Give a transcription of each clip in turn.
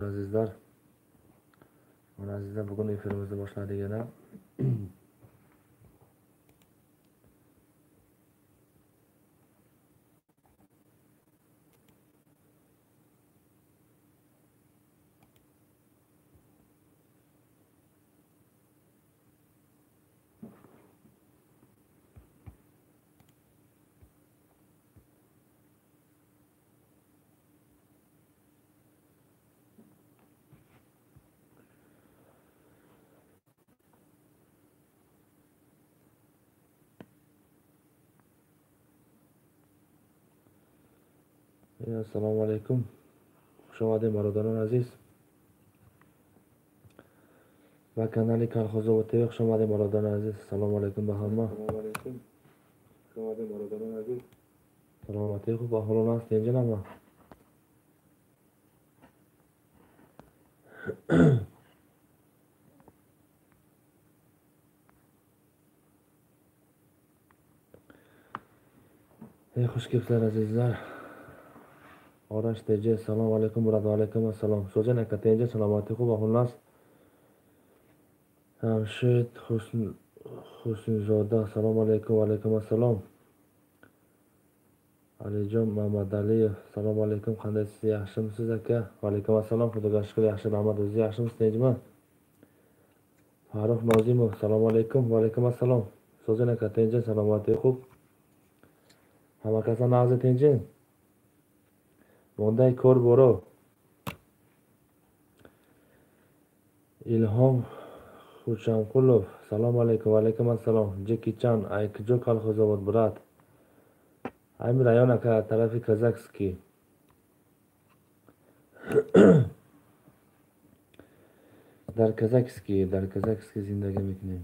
Azizlar, mana azizlar, bugun efirimizni boshladik yana. Assalomu alaykum. Xush omading birodarlar aziz. Va kanali Kolxozobod TV xush omading birodarlar aziz. Assalomu alaykum hamma. Assalomu alaykum. Xush omading birodarlar aziz. Salomatlik, xush ahvolongiz tinchmi? Xush kelibsizlar azizlar. Orash TJ, assalomu alaykum, Murad, va alaykum assalom. So'zan aka TJ, salomatlik, xush ahvolongiz. Jamshid Husnzoda, assalomu alaykum, va alaykum assalom. Alijon Mamadaliyev, assalomu alaykum, qandaysiz, yaxshimisiz aka? Va alaykum assalom, Xudoga shukr, yaxshi, rahmat, o'zingiz yaxshimisiz, tinchmi? Farruh Nozimov, assalomu alaykum, va alaykum assalom. So'zan aka TJ, salomatlik, xush. Hamma kasa nag'zi tinchmi? Bunday ko'r bo'ro. Ilhom Xuchamqulov, assalomu alaykum, va alaykum assalom. Jeki Chan, Aykijo Kolxozobod, brat. Aymi rayon aka, tarafi Kazakskiy. Дар Казакский, дар Казакский зиндагӣ мекунем.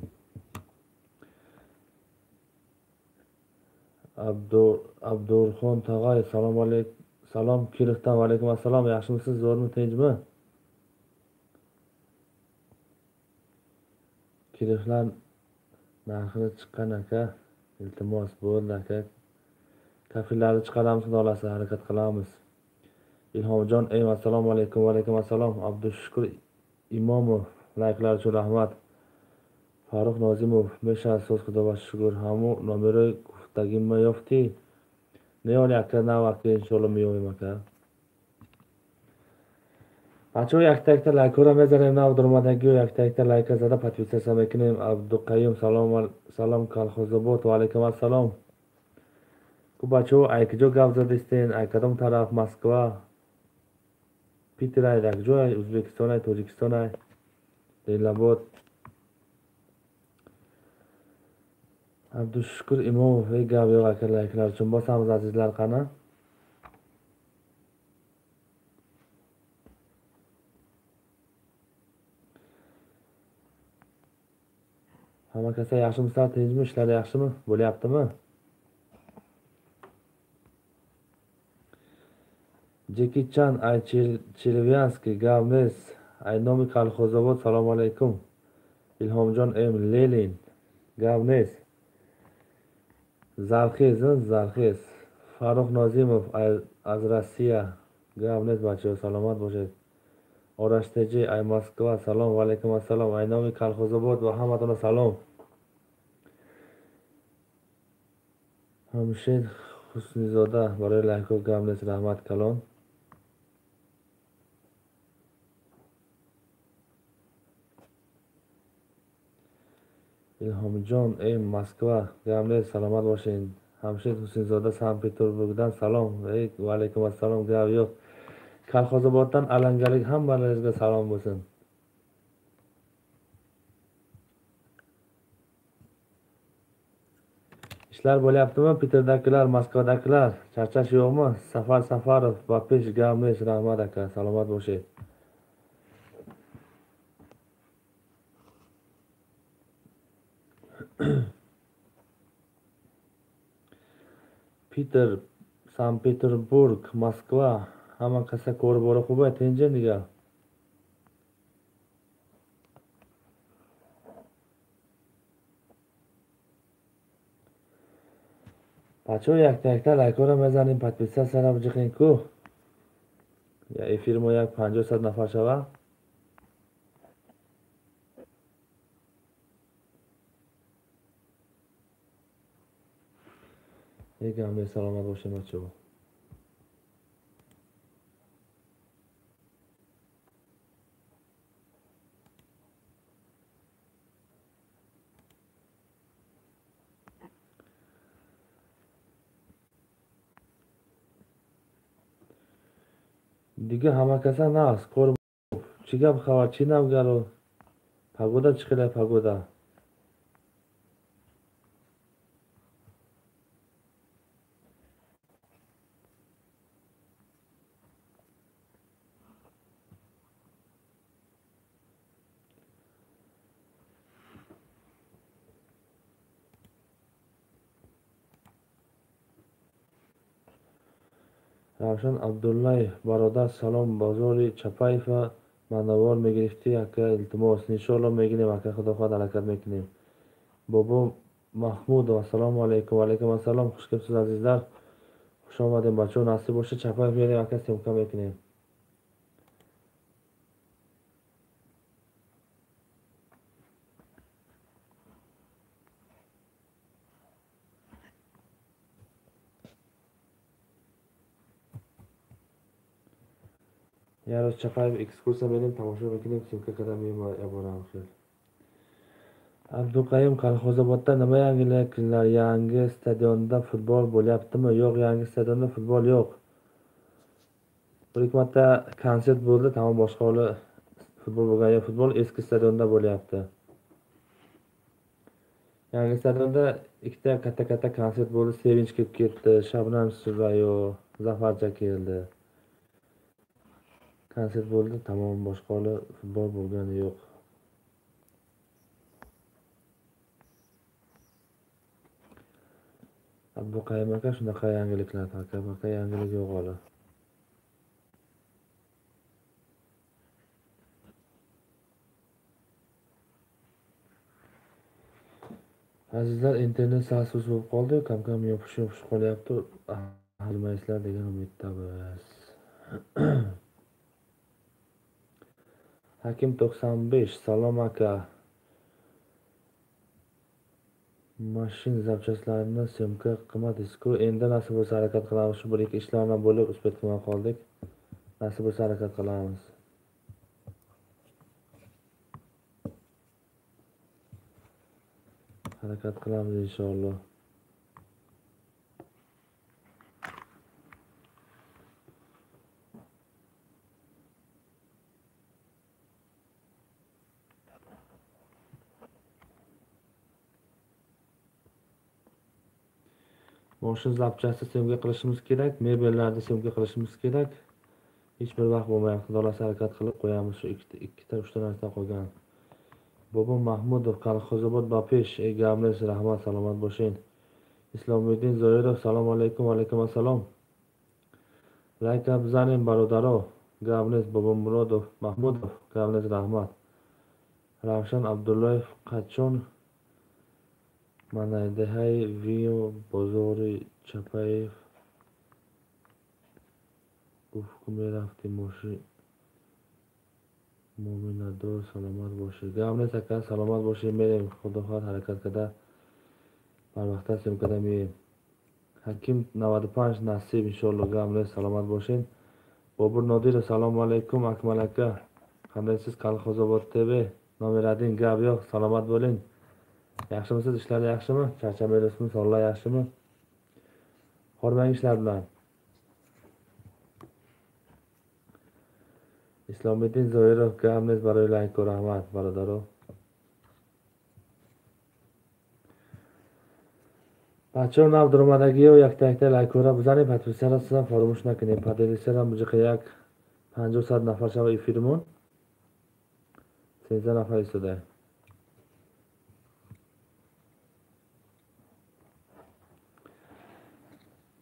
Абдурхон Tog'ay, assalomu alaykum. Salom Kirovdan, va alaykum assalom. Yaxshimisiz, zo'rmi, tinchmi? Kirovlar narxini chiqqan aka, iltimos, bo'ldi aka. Kafillarni chiqaramiz, xudo xolasa, harakat qilamiz. Ilhomjon M, assalomu alaykum, va alaykum assalom. Abdushukur Imomov, layklar uchun rahmat. Farruh Nozimov, mesha so'z, xudoga shukur. Hamu nomeri guftagimma yofti. Ne oli aka, na aka, inshaalloh miyovim aka. Бачаҳо, якта якта лайкҳоро мезанем, нав даромадагиҳо якта якта лайка зада подписаться мекунем. Абдуқаюм, салом, салом Колхозобод, ва алайкум ассалом. Ку бачаҳо, ай куҷо гап задистен, ай кадом тараф, Москва, Питер, ай якҷо, ай Ӯзбекистон, ай Тоҷикистон, ай Ленинобод. Абдушукур Имомов, эй гап yo'q aka, layklar uchun bosamiz azizlar, qani. Hamma kasa yaxshimisizlar, tinchmi, ishlar yaxshimi, bo'lyaptimi? Jeki Chan, ay Chelyabinskiy, gap nes, ay nomi Kolxozobod, assalomu alaykum. Ilhomjon M, Lenin, gap nes. Zarxiz, Zarxiz. Farruh Nozimov, az Rossiya, gap nes bachalar, salomat bo'ling. Orash TJ, ay Moskva, salom, va alaykum assalom. Ay nomi Kolxozobod va hammatona salom. Hamshid Husnizoda, baroi layko gap nes, rahmat kalon. Ilhomjon M, Moskva, gap nes, salomat bo'ling. Hamshid Husinzoda, Sankt-Peterburgdan salom. Ey, va alaykum assalom, gap yo'q. Kolxozoboddan alangalik hammalaringizga salom bo'lsin. Ishlar bo'lyaptimi? Peterdagilar, Moskvadagilar, charchash yo'qmi? Safar Safarov, Bapish, gap nes, rahmat aka, salomat bo'ling. Peter, Sankt-Peterburg, Moskva, hamma kasa ko'rib bora xubay, tinchmi diga. Бачаҳо, якта якта лайкҳоро мезанем, подписаться jiqing-ku. Эфири мо як 50-100 нафар шава. Егам саломат бошед бачаҳо. Дига ҳама каса наст. Кор чӣ гап хабар, чӣ навгаро? Погода чӣ хела погода? Равшан Абдуллаев бародар салом, бозори Чапаева манавор мегирифтӣ ака, илтимос. Иншоалло мегирем ака, худо хоҳад ҳаракат мекунем. Бобо Маҳмудов ассалому алайкум. Ва алайкум ассалом, хуш келибсиз азизлар. Хуш омадем бачаҳо, насиб боша Чапаев мерем ака, съёмка мекунем. Як рӯз Чапаев экскурсия мерем, тамошо мекунем, съёмка карда меёборам хел. Абduqayum Kolxozobodda nima yangiliklar? Yangi stadionda futbol bo'lyaptimi? Yo'q, yangi stadionda futbol yo'q. Bir ikki marta konsert bo'ldi, tamom, boshqa holi futbol bo'lgani yo'q. Futbol eski stadionda bo'lyapti. Yangi stadionda ikkita katta-katta konsert bo'ldi. Sevinch kelib ketdi, Shabnam Surayo, Zafarcha keldi. Konsert bo'ldi, tamom, boshqa holi futbol bo'lgani yo'q. Abduqayum aka shunaqa yangiliklar, aka, aka yangilik yo'q holi. Azizlar, internet sal sust bo'lib qoldi, kam-kam yopishib qolyapti. Bilmaysizlar degan umiddamiz. Hakim 95 salom aka. Mashin zapchastlarini syomka qilmadingiz-ku. Endi nasib bo'lsa harakat qilamiz. Shu bir ikki ishlarni bo'lib uspet qilmay qoldik. Nasib bo'lsa harakat qilamiz. Harakat qilamiz inshaalloh. Moshin zapchasti syomka qilishimiz kerak, mebellarni syomka qilishimiz kerak. Hech bir vaqt bo'lmayapti. Xudo xohlasa harakat qilib qo'yamiz shu ikkita, uchta narsa qolgan. Bobo Mahmudov Kolxozobod Bapesh, ey gamles, rahmat, salomat bo'ling. Islomiddin Zoirov salom alaykum, va alaykum assalom. Layk bizanim barodaro, gamles Bobo Murodov Mahmudov, gamles rahmat. Ravshan Abdullayev qachon Manaydahay Vio bozori Chapayev гуфт мерафтем мошин Муминадор саломат бошед. Гап нест ака, саломат бошед, мерем. Худо хоҳад ҳаракат карда барвақттар съёмка карда меоем. Ҳаким 95 насиб иншоалло. Гап нест, саломат бошед. Бобур Нодиров салому алайкум, Акмал ака. Qandaysiz? Kolxozobod TV nomer 1. Gap yo'q, salomat bo'ling. Yaxshimisiz? Ishlar yaxshimi? Charchamayapsizmi? Sog'lar yaxshimi? Hormang ishlar bilan. Islomiddin Zoirov gap neст, барои лайку раҳмат бародаро. Бачаҳо нав даромадагиё якта-якта лайкора бизанед, подписара сизам фаромӯш накунед. Поделисарам буҷиқа як 50-100 нафар шава эфирмон. 13 нафар истода.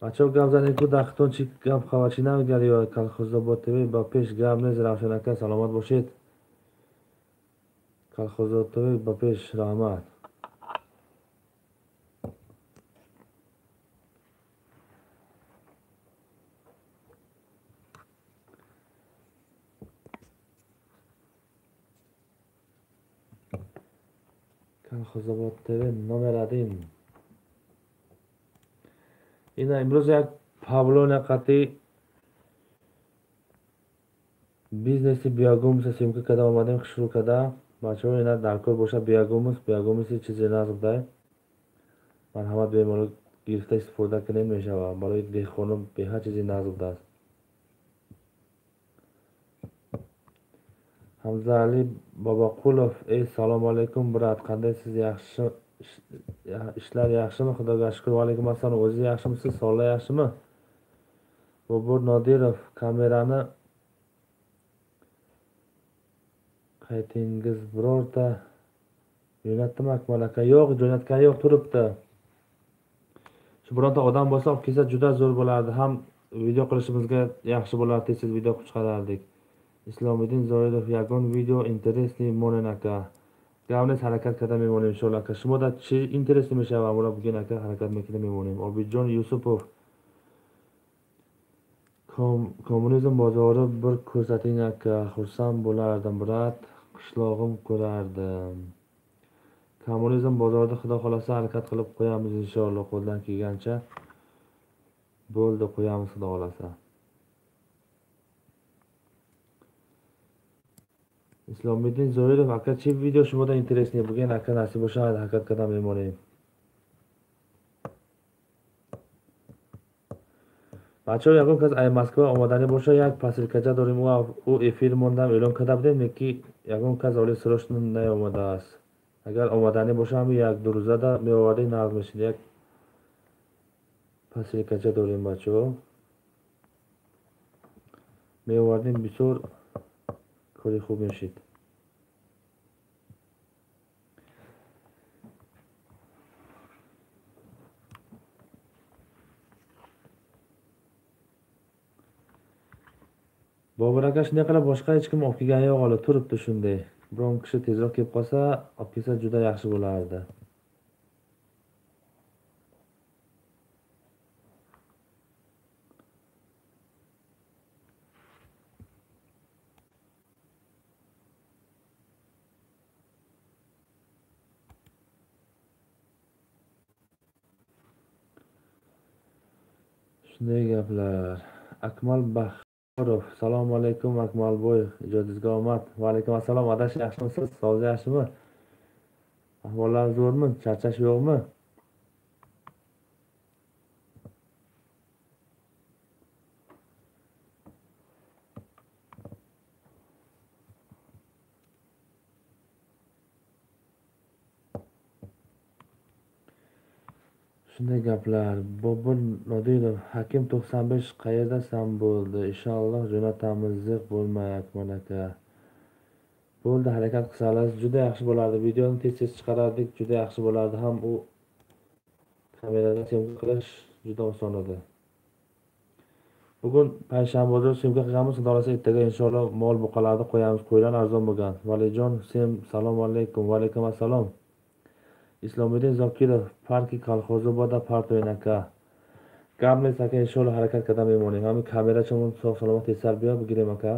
Бачаҳо гап занед ку дахтон чӣ гап хабар чӣ намегӯяд ё Колхозобод ТВ ба пеш. Гап нест Равшан ака, саломат бошед. Колхозобод ТВ ба пеш, раҳмат. Колхозобод ТВ номер 1. Ина имрӯз як павлония қати бизнеси биогумуса съёмка карда омадем, шурӯъ карда. Бачаҳо, ина дар кор боша биогумус, биогумуси чизе назб дай. Марҳамат, бемалол гирифта истифода кунем мешавад. Барои деҳқонон беҳад чизи назб аст. Ҳамзаали Бобоқулов: эй, салому алайкум, брат, qandaysiz, yaxshi ishlar yaxshimi? Xudoga shukur. Va alaykum assalom. O'zingiz yaxshimisiz? Sog'lik yaxshimi? Bobur Nodirov: kamerani qaytingiz birorta jo'natdimi Akmal aka? Yo'q, jo'natgani yo'q, turibdi. Shu bironta odam bo'lsa olib kelsa juda zo'r bo'lardi. Ham video qilishimizga yaxshi bo'lardi, tez-tez video qilib chiqarardik. Islomiddin Zoirov: yagon video интересный monen aka. Главное harakat карда мемонем иншоалло ака. Шумо да чи интересный мешава, амро буген ака, ҳаракат мекунем мемонем. Обидҷон Юсупов: kommunizm bozori bir ko'rsating aka, xursand bo'lardim, брат, qishlog'im ko'rardim. Kommunizm bozorida xudo xolasa harakat qilib qo'yamiz inshaalloh, qo'ldan kelgancha bo'ldi, qo'yamiz xudo xolasa. Islomiddin Zoirov: aka, chi video shumoda интересный bo'lgan aka, nasib bo'lsa harakat qilib memonем. Бачаҳо, ягон кас ай Москва омаданӣ боша, як посилкача дорем, ӯ эфир мондам эълон карда будем, ки ягон кас оли сирош наомадааст. Агар омаданӣ боша, ҳами як-ду рӯзада меовардем, нағз мешид. Як посилкача дорем, бачаҳо, меовардем, бисёр кори хуб мешид. Bobur aka, shunday qilib boshqa hech kim olib kelgani yo'q hali, turibdi shunday. Biron kishi tezroq kelib qolsa, olib kelsa juda yaxshi bo'lardi. Shunday gaplar. Akmal Baxorov: assalomu alaykum Akmalboy, ijodingizga omad. Va alaykum assalom. Adash, yaxshimisiz? Sog'liq yaxshimi? Ahvollar zo'rmi? Charchash yo'qmi? Shunday gaplar. Bobur Nodirov: Hakim 95 qayerdasan bo'ldi? Inshaalloh jo'natamiz, ziq bo'lmay Akmal aka. Bo'ldi, harakat qilsangiz juda yaxshi bo'lardi. Videoni tez-tez chiqarardik, juda yaxshi bo'lardi. Ham u kamerada syomka qilish juda oson edi. Bugun payshanba bozor syomka qilganmiz, xudo xolasa ertaga inshaalloh mol buqalarni qo'yamiz. Qo'ylar arzon bo'lgan. Valijon Sem, assalomu alaykum. Va alaykum assalom. Islomiddin Zokirov: parki Kolxozoboda partoyn aka. Gamlet aka, inshaalloh harakat qilib memoning. Ham kamera chomon sog' salomat tesar biyo bugirem aka.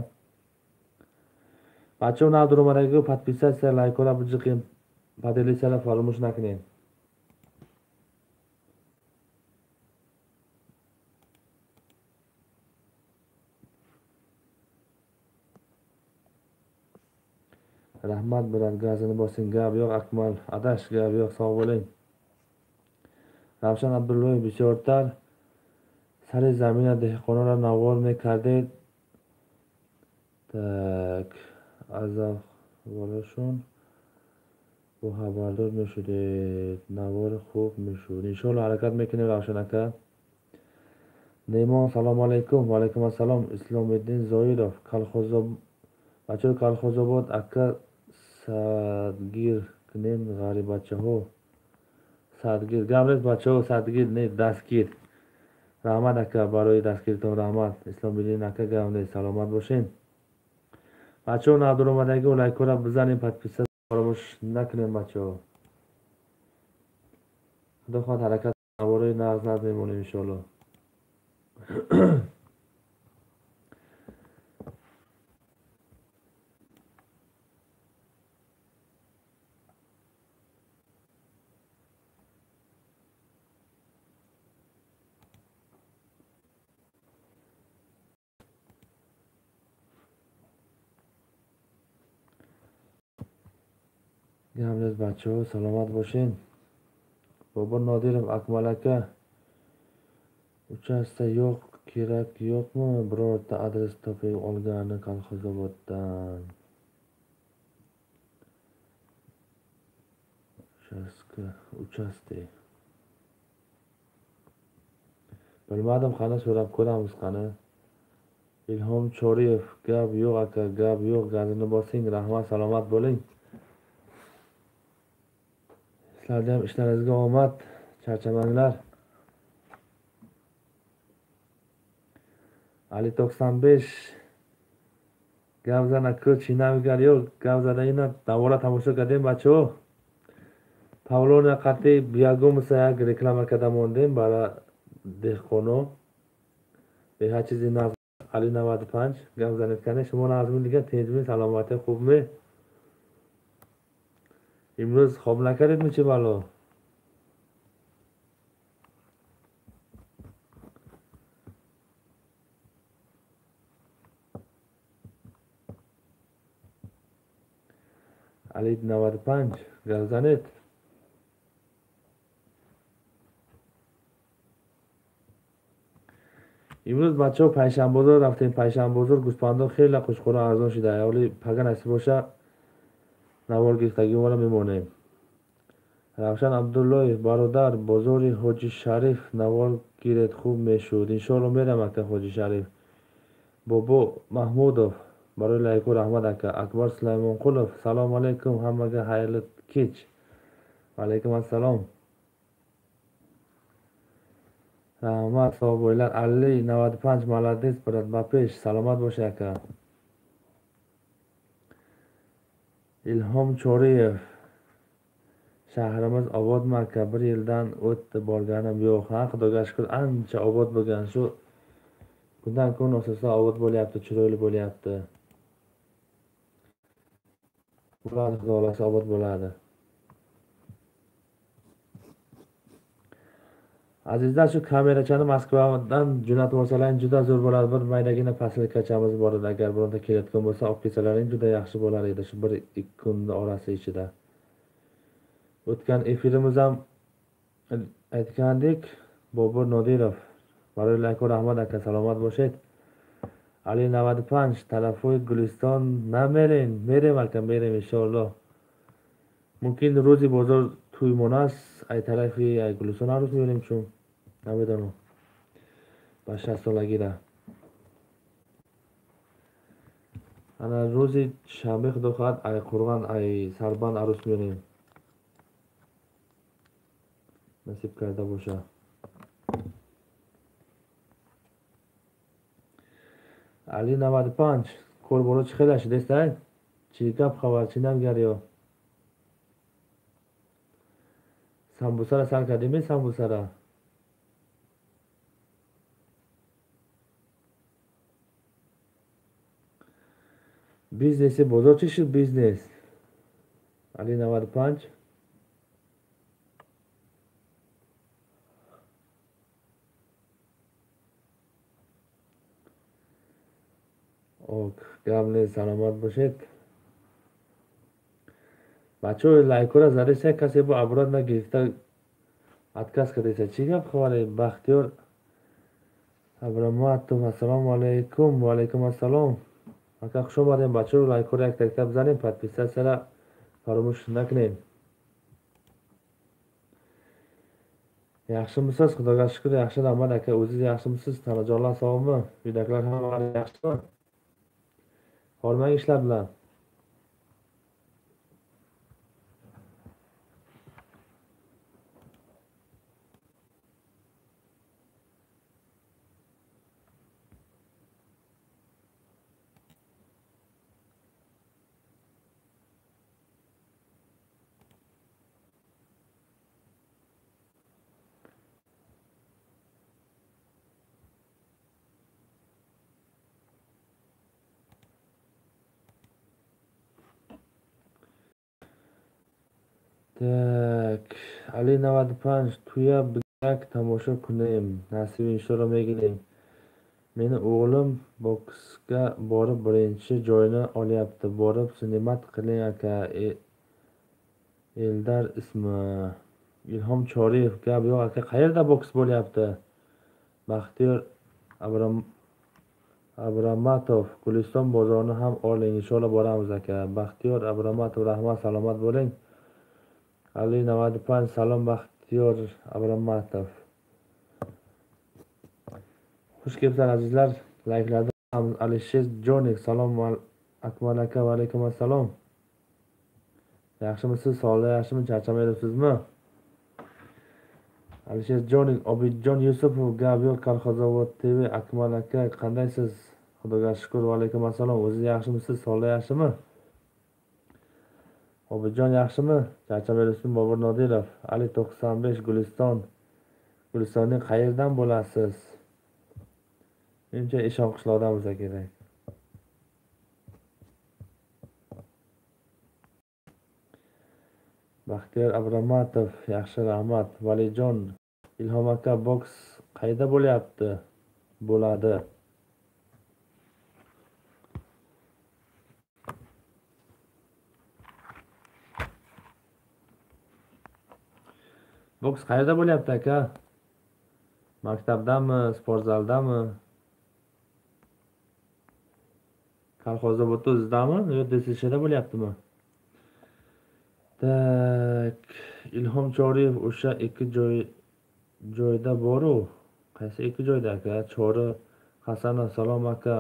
Бачаҳо, надуромадаги подписаться, лайкора биҷиқем, поделиться фаромӯш накунем. Rahmat, брат, gazini bosing. Gap yo'q Akmal, adash, gap yo'q, sog' bo'ling. Ravshan Abdulloyev: bisyortar sari zamina dehqonora navor mekarded. Так, аз ahvolashon бо хабардор мешудед, навори хуб мешуд. Иншоалло ҳаракат мекунем Равшан ака. Неъмон: салому алайкум. Ва алайкум ассалом. Исломиддин Зоиров: бачаҳои Колхозобод ака, садгир кунем ғарибачаҳо. Садгир гап нест бачаҳо, садгир не, дастгир. Раҳмат ака, барои дастгиритон раҳмат. Исломиддин ака, гап нест, саломат бошен. Бачаҳо, надуромадаги лайкора бизанем, подписаться фаромӯш накунем бачаҳо. Худо хоҳад ҳаракат наворои нағз нағз мемонем иншоалло. Гап бачаҳо, саломат бошед. Бобur Nodirov, Akmal aka, uchastka yo'q, kerak yo'qmi? Birorta adres topib olgani Kolxozoboddan. Uchastka. Bilmadim, qani so'rab ko'ramiz qani. Ilhom Choriyev, gap yo'q aka, gap yo'q, gazini bosing, rahmat, salomat bo'ling. Sizlarda ham ishlaringizga omad, charchamanglar. Ali 95 gavzana ko'ch, yo'q, gavzada ina davora tomosha кардем бачаҳо. Павлония қати биягумса як реклама карда мондем бара деҳқоно. Беҳад чизи наз. Ali 95 гавзанет кане шумо назми дига тезми саломатӣ хубми? Имрӯз хоб накардедми чӣ бало? Ali 95 гавзанет. Имрӯз бачаҳо Панҷшанбозор рафтем. Панҷшанбозор гӯспандон хеле қушқуро арзон шуда. Ҳоли пага насиб боша навор гирифтагиҳоро мемонем. Равшан Абдуллоев, бародар, бозори Ҳоҷи Шариф навор гиред, хуб мешуд. Иншоалло мерам ака Ҳоҷи Шариф. Бобо Маҳмудов, барои лайку раҳмат ака. Акбар Сулаймонқулов, салом алайкум, ҳамага хайрли кеч. Ва алайкум ассалом. Раҳмат, sog' bo'linglar. Ali 95 молодец, брат, ба пеш, саломат бош ака. Ilhom Choriyev, shahrimiz obodmi aka? Bir yildan o'tdi, borganim yo'q. Ha, Xudoga shukr, ancha obod bo'lgan. Shu kundan kun o'sasa obod bo'lyapti, chiroyli bo'lyapti. Bo'ladi, Xudo xohlasa obod bo'ladi. Azizlar, shu kamerachani Moskvadan jo'natib olsalaring juda zo'r bo'ladi. Bir maydagina posilkachamiz bor edi. Agar bironta kelayotgan bo'lsa, olib kelsalaring juda yaxshi bo'lar edi shu 1-2 kunning orasi ichida. O'tgan efirimiz ham aytgandik. Bobur Nodirov, baroylar rahmat aka, salomat bo'shit. Ali 95 тарафои Гулистон намерем, мерем ака, мерем иншоаллоҳ. Мумкин рӯзи бозор тӯймон аст, ай тарафи ай Гулистон арӯз меорем, чун намедонам. Ба 60 солагира. Ана рӯзи шанбе худо хоҳад ай Қурғон, ай Сарбанд арӯз меорем. Насиб карда боша. Али 95 корборо чӣ хел шудест ай? Чӣ гап хабар, чӣ навгариё? Самбусара сар кардем, самбусара. Бизнеси бозор чӣ шуд бизнес? Али 95 ок, гап нест, саломат бошед. Бачаҳо лайкҳоро задеса, касе бо обрат нагирифта отказ кардеса. Чӣ гап хабаре? Бахтиёр Абраматов, ассалому алайкум. Ва алайкум ассалом. Ака хуш омадем. Бачаҳо лайкҳоро як якта бизанем, подписатсияро фаромӯш накунем. Yaxshimisiz? Xudoga shukr, yaxshi, rahmat aka. O'zingiz yaxshimisiz? Tanajonlar sog'mi? Uydagilar hammalari yaxshimi? Hormang ishlar bilan. Так, Ali 95 туя бигак тамошо кунем. Насиб иншоалло мегирем. Meni o'g'lim boksga borib birinchi joyni olyapti. Borib sinimat qiling aka. Eldar ismi. Ilhom Choriyev, gap yo'q aka, qayerda boks bo'lyapti? Baxtiyor Abramatov, Guliston bozorini ham oling, inshaalloh boramiz aka. Baxtiyor Abramatov, rahmat, salomat bo'ling. Ali 95, salom Baxtiyor Abramatov. Xush kelibsizlar azizlar. Layklarni Alisher Jonik, salom Akmal aka, va alaykum assalom. Yaxshimisiz? Sog'lik yaxshimi? Charchamayapsizmi? Alisher Jonik, Obidjon Yusupov, gap yo'q, Kolxozobod TV, Akmal aka, qandaysiz? Xudoga shukr, va alaykum assalom. O'zingiz yaxshimisiz? Sog'lik yaxshimi? Obidjon yaxshimi? Charchamayapsizmi? Bobur Nodirov, Ali 95, Guliston. Gulistonning qayerdan bo'lasiz? Menimcha Eshon qishloqdan bo'lsa kerak. Baxtiyor Abramatov, yaxshi, rahmat. Valijon, Ilhom aka, boks qayda bo'lyapti? Bo'ladi. Boks qayerda bo'lyapti aka? Maktabdami, sport zaldami? Kolxozobodda o'zidami yo DSShda bo'lyaptimi? Tak, Ilhom Choriyev o'sha ikki joyda boru. Qaysi ikki joyda aka? Chori Hasanov, salom aka.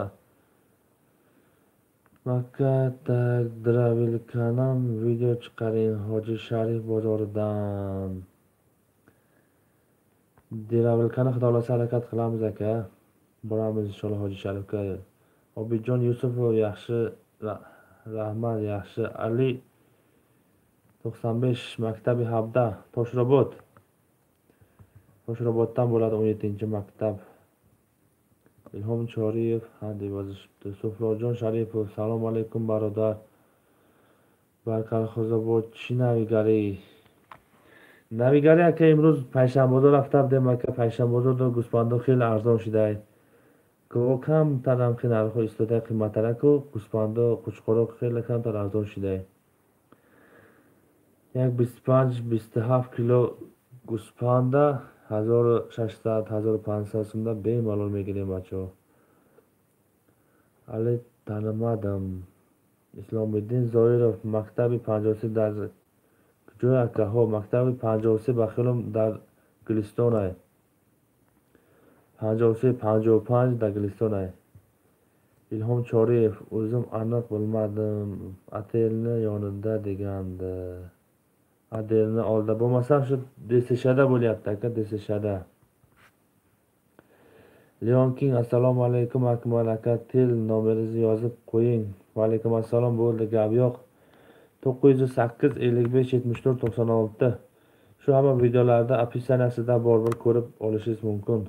Makka tak Dravilkanam video chiqaring Hoji Sharif bozoridan. Dravilkani xudo xohlasa harakat qilamiz aka. Boramiz inshaalloh Hoji Sharifga. Obidjon Yusupov, yaxshi, rahmat, yaxshi. Ali 95, maktabi Habda, Toshrobod. Toshroboddan bo'ladi 17-maktab. Ilhom Choriyev, ha deb yozishibdi. Sufrojon Sharipov, salom alaykum barodar. Barkalxozobod chi navigari? Navigari aka, imrӯз панҷшанбозор рафта будем ака. Панҷшанбозорда гӯсфандо хеле арзон шудай. Го камтарам ки нархҳо истода қиматтараку, гӯсфандо, қучқоро хеле камтар арзон шудай. Як 25-27 кило гӯсфанда 1600-1500 сумда бемалол мегирем бачаҳо. Али танимадам. Исломиддин Зоиров, мактаби 53 дар куҷо ака? Ҳо, мактаби 53 ба хилом дар Гулистонай. 53-55 дар Гулистонай. Ilhom Choriyev, o'zim aniq bilmadim. Otelni yonida degandi. Adelni oldida bo'lmasam shu DSShda bo'lyapti aka, DSShda. Leon King, assalomu alaykum Akmal aka, tel nomeringizni yozib qo'ying. Va alaykum assalom, bo'ldi, gap yo'q. 908 55 74 96. Shu hamma videolarda описаниясida bor, bir ko'rib olishingiz mumkin.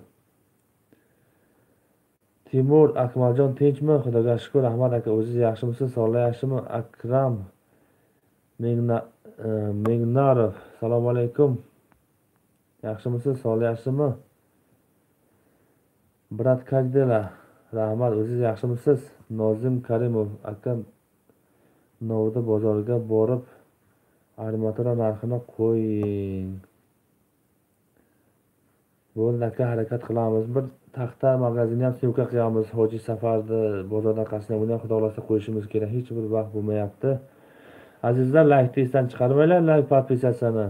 Timur Akmaljon, tinchmi? Xudoga shukr, rahmat aka, o'zingiz yaxshimisiz? Sog'lik yaxshimi? Akram Mengnarov, assalomu alaykum. Yaxshimisiz? Sog'lik yaxshimi? Brat Kajdela, rahmat, o'zingiz yaxshimisiz? Nozim Karimov, aka Novda bozoriga borib armatura narxini qo'ying. Bo'ldi aka, harakat qilamiz. Bir taxta magazinni ham syomka qilamiz. Hoji Safarni bozordan qasdida uni ham xudo xohlasa qo'yishimiz kerak. Hech bir vaqt bo'lmayapti. Azizlar, laykni esdan chiqarmanglar, layk podpisatsiyani.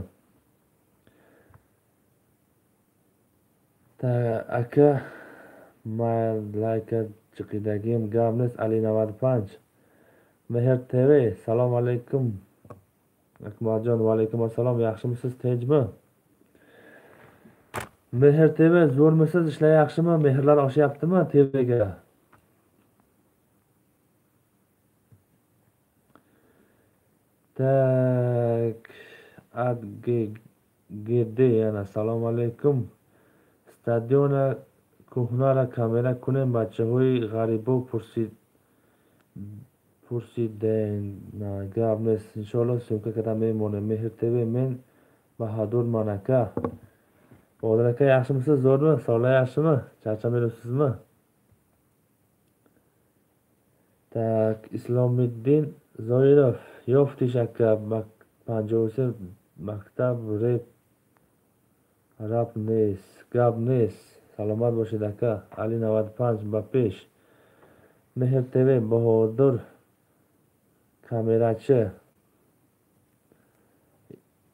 Aka layka chiqidagim Gamnes Ali 95. Mehr TV, salom alaykum. Akmaljon, va alaykum assalom, yaxshimisiz, tinchmi? Mehr TV, zo'rmisiz, ishlar yaxshimi? Mehrlar oshyaptimi TVga? Tak, AdGD yana salom alaykum. Stadiona кӯҳнара камера кунем, бачаҳои ғарибо пурсиден. Гап нест, иншоалло съёмка карда мемонем. Меҳр ТВ, мен Баҳадур ман ака. Bodir aka, yaxshimisiz, zo'rmi? Sog'lik yaxshimi? Charchamayapsizmi? Так, Islomiddin Zoirov, Yoftish aka, 53 мактаб реп раб нест, гап нест. Саломат бошед ака. Али 95 ба пеш. Меҳр ТВ Баҳодур камерачи.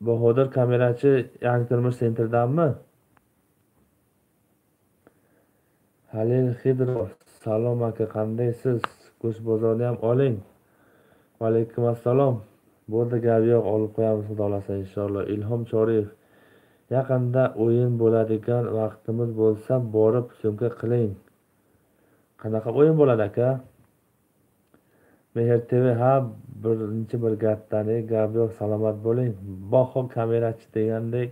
Bahodir kamerachi Yangi turmush sentridanmi? Halil Xidrov salom aka, qandaysiz? Go'sht bozorni ham oling. Va alaykum assalom. Bo'ldi, gap yo'q, olib qo'yamiz xudo xolasa inshaalloh. Ilhom Choriyev yaqinda o'yin bo'ladigan vaqtimiz bo'lsa borib syomka qiling. Qanaqa o'yin bo'ladi aka? Mehr TV ha, birinchi brigadani gap yo'q, salomat bo'ling. Baho kamerachi degandek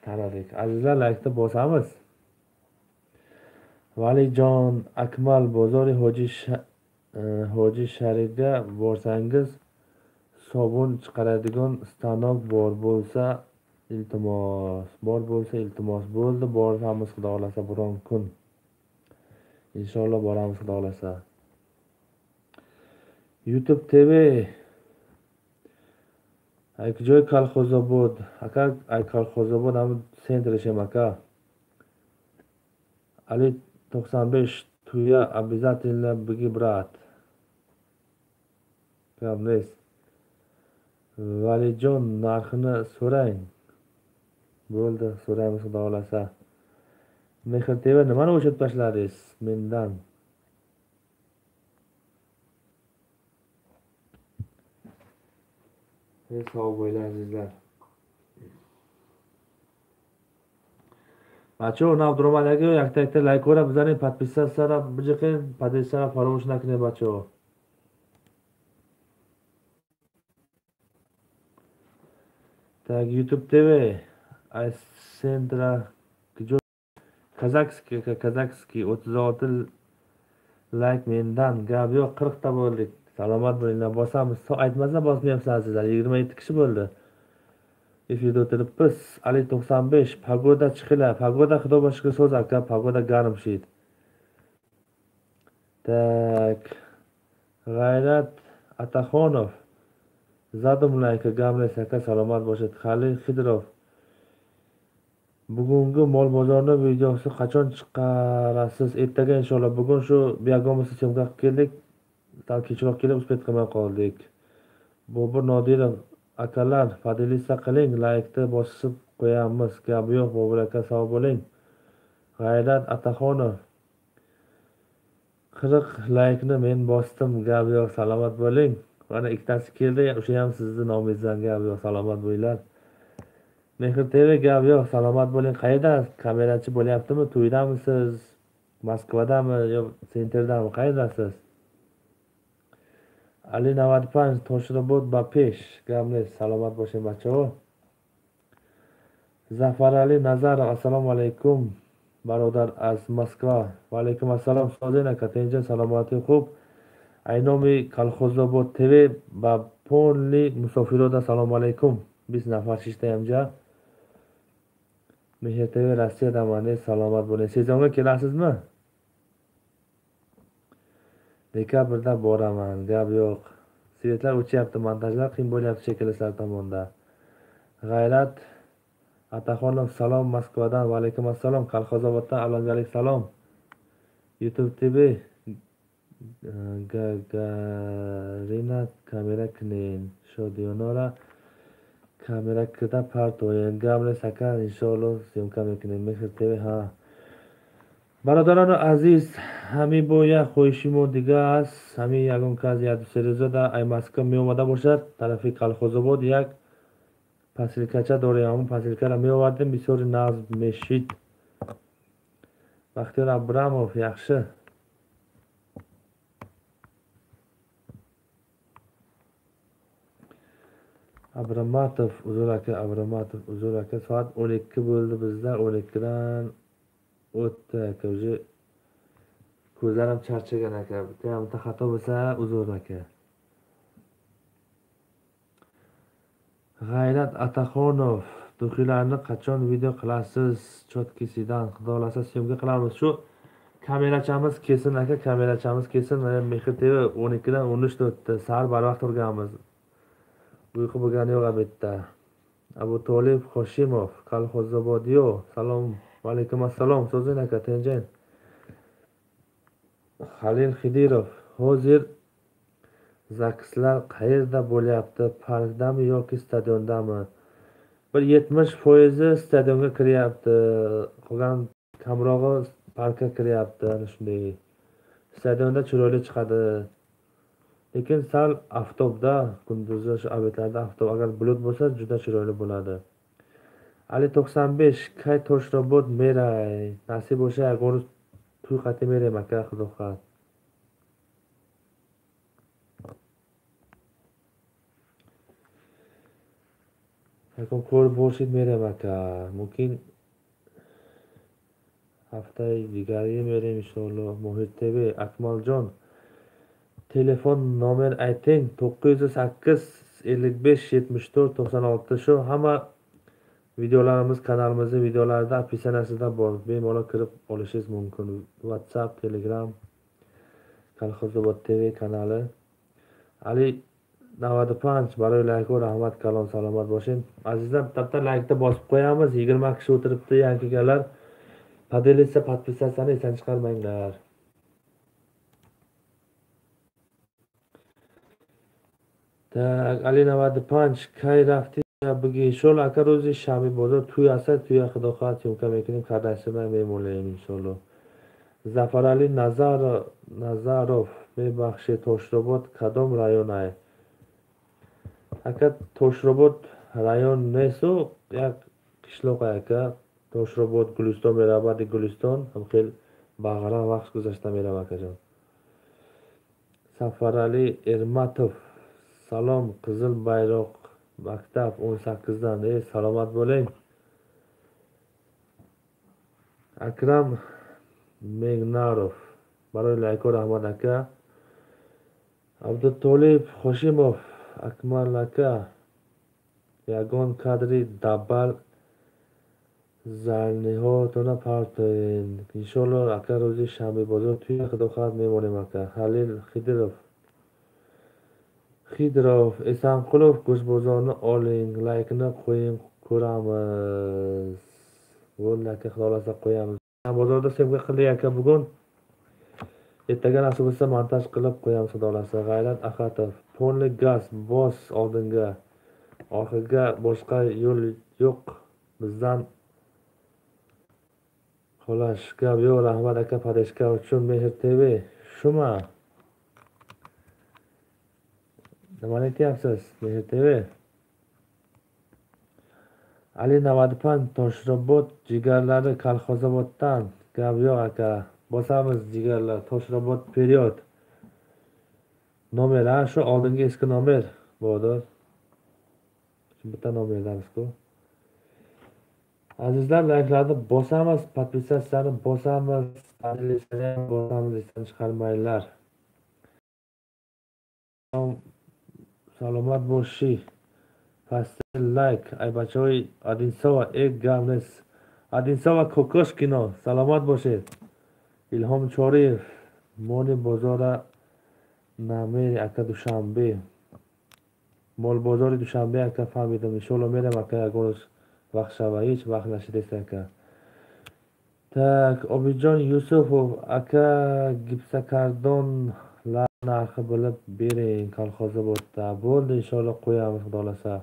taradik. Azizlar, laykni bosamiz. Valijon Akmal bozori Hoji Sharifga borsangiz sobun chiqaradigan stanok bor bo'lsa iltimos, bor bo'lsa iltimos. Bo'ldi, boramiz xudo xolasa biron kun. Inshaalloh boramiz xudo xolasa. YouTube TV Ayjoy Kolxozobod aka, ay Kolxozobod ham sentrishim aka. Ali 95 tuya обязательно беги брат. Gap next. Valijon narxini so'rang. Bo'ldi, so'raymiz xudo xolasa. Mehr TV nimani o'chirib tashladingiz mendan? Sog' bo'linglar azizlar. Бачаҳо, навдуромадаги якта якта лайкҳоро бизанед, подписатсияро биҷиқед, подписатсияро фаромӯш накунед бачаҳо. Так, YouTube TV аз центра куҷо? Казахский, Казахский 36 layk mendan. Gap yo'q, 40 ta bo'ldik. Salomat bo'linglar, bosamiz. Aytmasa bosmayapsiz azizlar. 27 kishi bo'ldi. Efirda o'tiribmiz. Ali 95 pagoda chiqila. Pagoda xudo boshqa so'z aka, pagoda garm shit. Так. G'ayrat Ataxonov zadum layka gamles aka, salomat bo'shit. Halil Xidrov bugungi mol bozorni videosi qachon chiqarasiz? Ertaga inshaalloh. Bugun shu biyagomisi syomka qilib keldik. Sal kechroq kelib uspet qilmay qoldik. Bobur Nodirov akalar, podelitsa qiling, laykni bosib qo'yamiz. Gap yo'q, Bobur aka, sog' bo'ling. G'ayrat Ataxonov 40 laykni men bosdim. Gap yo'q, salomat bo'ling. Mana ikkitasi keldi, o'sha ham sizni nomingizdan. Gap yo'q, salomat bo'linglar. Mehr TV gap yo'q, salomat bo'ling. Qayerda kamerachi bo'lyaptimi? To'ydamisiz? Moskvadami yo sentrdami? Qayerdasiz? Ali 95 Toshirobod ba pesh. Gamle salomat bo'ling bachaho. Zafarali Nazarov assalomu alaykum barodar az Moskva. Va alaykum assalom. Sozin aka, tinch salomati xo'p. Aynomi Kolxozobod TV ba polni musofiroda assalomu alaykum. Biz nafar shishtayamja. Mehr TV Rossiyadaman, salomat bo'ling. Sezonga kelasizmi? Dekabrda boraman, gap yo'q. Svetlar o'chyapti, montajlar qiyin bo'lyapti shekilli sizlar tomonda. G'ayrat Ataxonov salom Moskvadan. Va alaykum assalom. Kolxozoboddan alanjalik salom. YouTube TV Gagarina kamera kinin. Shodiyonora kamera kida partoyen. Gamle aka inshaalloh syomka mekinin. Mehr TV ha. Бародарони азиз, ҳамин бо як хоҳиши мо дига аст. Ҳамин ягон кас як ду се рӯза дар ай Москва меомада бошад, тарафи Колхозобод як посилкача дорем. Ҳамон посилкаро меовардем, бисёри нағз мешид. Бахтиёр Абрамов yaxshi. Abramatov uzr aka, Abramatov uzr aka. Soat 12 bo'ldi bizda, 12 dan o'tdi aka. Уже ko'zlarim charchagan aka. Bitta ham xato bo'lsa uzr aka. G'ayrat Ataxonov duxilarni qachon video qilasiz? Chotkisidan xudo xolasa syomka qilamiz. Shu kamerachamiz kelsin aka, kamerachamiz kelsin. Mehr TV 12 dan 13 o'tdi. Sahar barvaqt turganmiz. Uyqu bo'lgani yo'q обедda. Abu Tolib Hoshimov, Kolxozobodyo. Salom alaykum assalom. So'zing aka, tinching. Halil Xidirov, hozir zakslar qayerda bo'lyapti? Parkdami yoki stadiondami? Bir 70% stadionga kiryapti, qolgan kamrog'i parkka kiryapti. Ana shunday. Stadionda chiroyli chiqadi. Lekin sal oftobda, kunduzi shu obedlarda oftob, agar bulut bo'lsa juda chiroyli bo'ladi. Ali 95, kay Toshrobod meray. Nasib bo'lsa yagon to'y qati merayman aka, xudo xohlasa. Yakon ko'rib borishib merayman aka. Mumkin haftayi digari merayim inshaalloh. Mohir TV, Akmaljon, telefon nomer ayting. 908 55 74 96. Shu hamma videolarimiz kanalimizning videolarida opisaniyasida bor. Bemalol kirib olishingiz mumkin. WhatsApp, Telegram, Kolxozobod TV kanali. Ali 95, baror layk va rahmat kalom, salomat bo'ling. Azizlar, bitta laykni bosib qo'yamiz. 20 kishi o'tiribdi, yangi kelganlar. Поделиться, подписаться esdan chiqarmanglar. Так, Ali 95, kay rafti bugi shol aka ro'zi shanba bozor to'y asa to'ya xudo xohlasa syomka mekunim kardasini memolayim inshaalloh. Zafarali Nazarov, mebахшед, Toshrobod кадом район ай? Aka Toshrobod rayon nesu як qishloq aka. Toshrobod Guliston merabadi Guliston ham xel Bag'ran vaqt guzashta merab akajon. Safarali Ermatov, salom Qizil bayroq maktab 18 dan. Salomat bo'ling. Akram Megnarov, baror layk va rahmat aka. Abdutolib Hoshimov, Akmal aka, yagon kadri dabbal zarnihotona partoyin. Inshaalloh aka ro'zi shanba bozor to'y xudo xohlasa memonim aka. Halil Xidirov, Esanqulov, go'sht bozorni oling, laykni qo'ying, ko'ramiz. Bo'ldi aka, xudo xohlasa qo'yamiz. Bozorda syomka qildik aka bugun. Ertaga nasib bo'lsa montaj qilib qo'yamiz xudo xohlasa. G'ayrat Axatov, polni gaz bos oldinga, orqaga boshqa yo'l yo'q bizdan. Xolos, gap yo'q, rahmat aka padeshka uchun. Mehr TV, shuma? Nimani aytyapsiz, Mehr TV? Ali 95, Toshrobod jigarlari Kolxozoboddan. Gap yo'q aka, bosamiz jigarlar. Toshrobod period. Nomer, ha, shu oldingi eski nomer, birodar. Shu bitta nomerdamiz-ku. Azizlar, layklarni bosamiz, podpisatsiyani bosamiz, bosamiz, esdan chiqarmanglar. Salomat bo'lishi. Pastda layk, aybachoy Adinsova, ek gamnes. Adinsova Kokoshkino, salomat bo'lishi. Ilhom Choriyev, Moni bozora nameri aka Dushanbe. Mol bozori Dushanbe aka fahmidim. Inshaalloh meram aka yagon vaqt shava hech vaqt nashid esa aka. Tak, Obidjon Yusufov aka gipsakardon narxi bilib bering Kolxozobodda. Bo'ldi, inshaalloh qo'yamiz xudo xohlasa.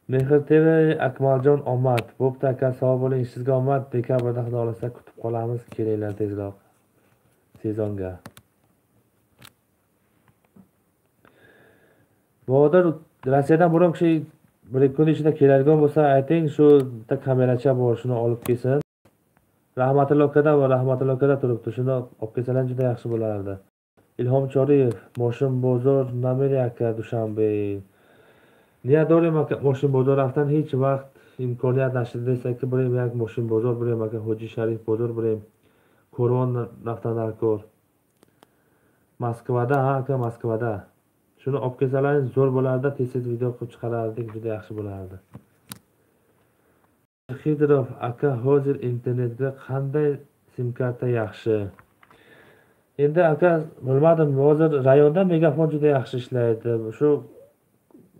Mehr TV, Akmaljon omad. Bo'pti aka, sog' bo'ling, sizga omad. Dekabrda xudo xohlasa kutib qolamiz, kelinglar tezroq sezonga. Bahodir, Rossiyadan burun kishi bir ikki kun ichida keladigan bo'lsa ayting, shu bitta kameracha bor, shuni olib kelsin. Rahmatullo akadan va Rahmatullo akada turibdi, shuni olib kelsalar juda yaxshi bo'lardi. Ilhom Choriyev, Moshin bozor nameri aka Dushanbe. Niyat dorim aka, Moshin bozor raftan hech vaqt imkoniyat nashid desaki, birem yak Moshin bozor, birem aka Hoji Sharif bozor, birem Ko'rvon raftan darkor. Moskvada, ha aka, Moskvada. Shuni olib kelsalaringiz zo'r bo'lardi, tez-tez video qilib chiqarardik, juda yaxshi bo'lardi. Xidirov aka, hozir internetda qanday sim karta yaxshi? Endi aka, bilmadim, hozir rayonda megafon juda yaxshi ishlaydi. Shu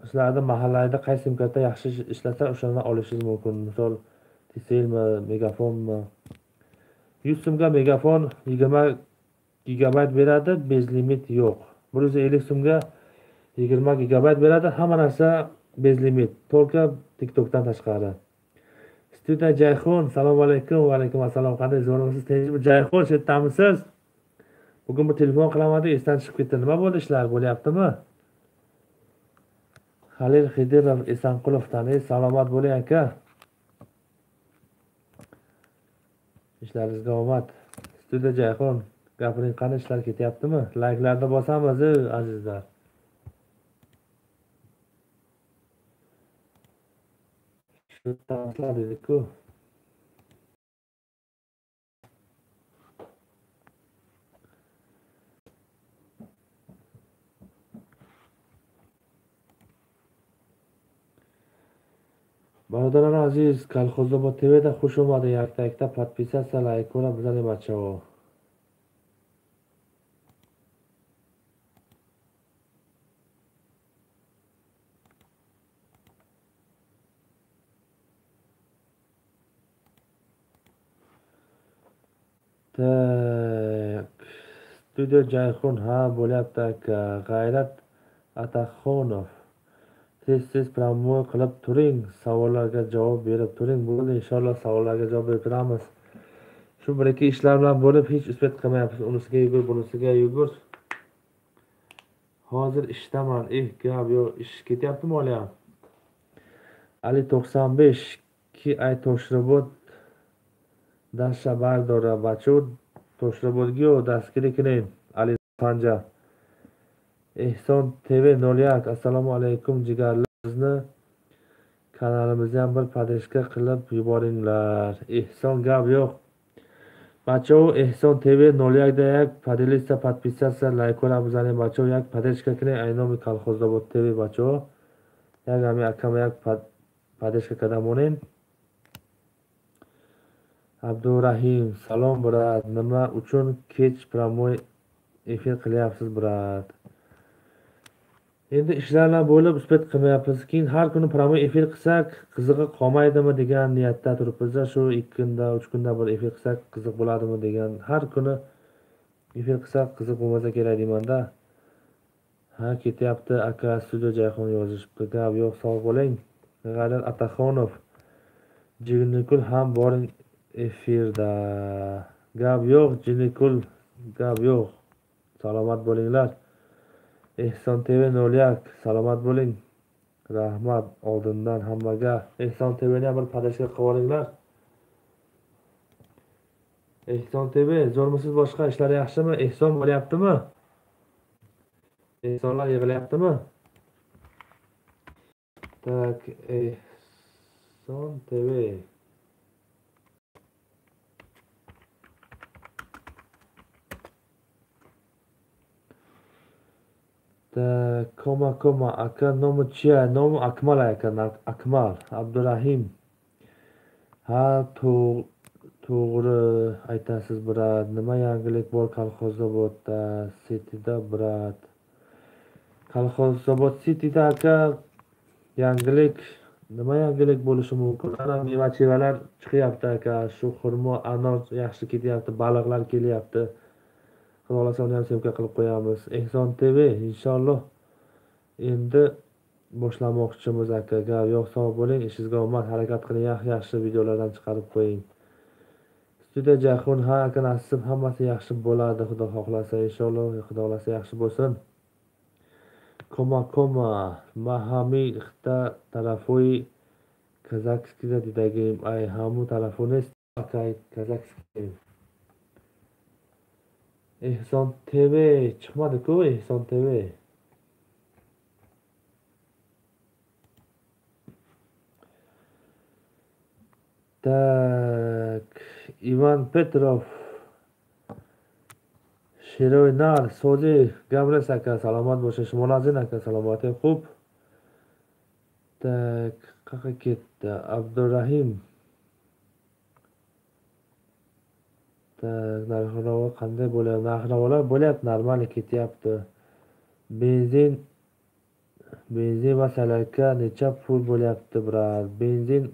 Sizlarni mahallalarda qaysi sim karta yaxshi ishlasa, o'shandan olishingiz mumkin. Misol, Tcellmi, Megafonmi? 100 so'mga Megafon 20 gigabayt beradi, bezlimit yo'q. 150 so'mga 20 gigabayt beradi, hamma narsa bezlimit, to'lka TikTokdan tashqari. Studiya Jayxon, assalomu alaykum, va alaykum assalom. Qanday, zo'rmisiz, tinchmi? Jayxon, shu yerdamisiz? Bugun bir telefon qilaman deb esdan chiqib ketdi. Nima bo'ldi, ishlar bo'lyaptimi? Halil Xidirov Esanqulov taniysiz, salomat bo'ling aka. Ishlaringizga omad. Studiya Jayxon, gapiring qani, ishlar ketyaptimi? Layklarni bosamiz, azizlar. Shu tanslar dedik-ku. Бародарони азиз, Колхозобод ТВда хуш омадед. Якта-якта подписаться, лайкора бизанед бачаҳо. Так, studiya Jayxon, ha, bo'lyapti aka. G'ayrat Ataxonov, tez-tez promой qilib turing, savollarga javob berib turing. Bo'ldi, inshaalloh savollarga javob berib turamiz. Shu bir ikki ishlar bilan bo'lib hech uspet qilmayapmiz. Unisiga yugur, bunisiga yugur. Hozir ishdaman. Gap yo'q, ish ketyaptimi oliyam? Ali 95 ki ay Toshrebod dasha bardora bachu Toshrebodga dastgiri qiling. Ali Panja. Ehson TV 01, assalomu alaykum jigarlar. Bizni kanalimizni ham bir podeshka qilib yuboringlar. Ehson, gap yo'q. Bacho Ehson TV 01 da yak поделиться, подписаться, лайкора бизанем бачо, як подешка qiling. Aynomi Колхозобод TV bacho. Як ами akam як подешка qadam o'ning. Abdurahim, salom brat, nima uchun kech promой efir qilyapsiz brat? Endi ishlar bilan bo'lib uspet qilmayapmiz. Keyin har kuni promой efir qilsak qizig'i qolmaydimi degan niyatda turibmiz. Shu 2 kunda, 3 kunda bir efir qilsak qiziq bo'ladimi degan, har kuni efir qilsak qiziq bo'lmasa kerak deymanda. Ha, ketyapti aka, studiya Jayxon yozishibdi. Gap yo'q, sog' bo'ling. G'ayrat Ataxonov, Jinnikul ham boring efirda. Gap yo'q, Jinnikul, gap yo'q. Salomat bo'linglar. Ehson TV 01, salomat bo'ling. Rahmat oldindan hammaga. Ehson TVni ham bir podeshka qilib olinglar. Ehson TV, zo'rmisiz, boshqa ishlar yaxshimi? Ehson bo'lyaptimi? Ehsonlar yig'ilyaptimi? Tak, Ehson TV. Koma koma aka, nomi chiya? Nomi Akmal aka, Akmal Abdurahim. Ha, to'g'ri aytasiz brat. Nima yangilik bor Kolxozobodda, Cityda brat? Kolxozobod Cityda aka yangilik, nima yangilik bo'lishi mumkin? Ana meva-chevalar chiqyapti aka. Shu xurmo, anor yaxshi ketyapti, baliqlar kelyapti. Xudo xohlasa uni ham syomka qilib qo'yamiz. Ehson TV, inshaalloh endi boshlamoqchimiz aka. Gap yo'q, sog' bo'ling, ishingizga omad, harakat qiling, yaxshi videolardan chiqarib qo'ying. Studiya Jayxon, ha aka, nasib, hammasi yaxshi bo'ladi, xudo xohlasa, inshaalloh, xudo xohlasa yaxshi bo'lsin. Koma koma mahami ixta tarafoy Kazakskida didagim, ay hamu tarafones aka Kazakskiy. Ehson TV chiqmadi-ku, Ehson TV. Так, Ivan Petrov, Sheroynar, Sozi, Gavres aka, salomat bo'lsin. Shimolazin aka, salomati xo'p. Так, qayerga ketdi? Abdurahim. Так, narx-navo qanday bo'lyapti? Narx-navolar bo'lyapti, normal ketyapti. Benzin Benzin va salarka necha pul bo'lyapti, брат? Benzin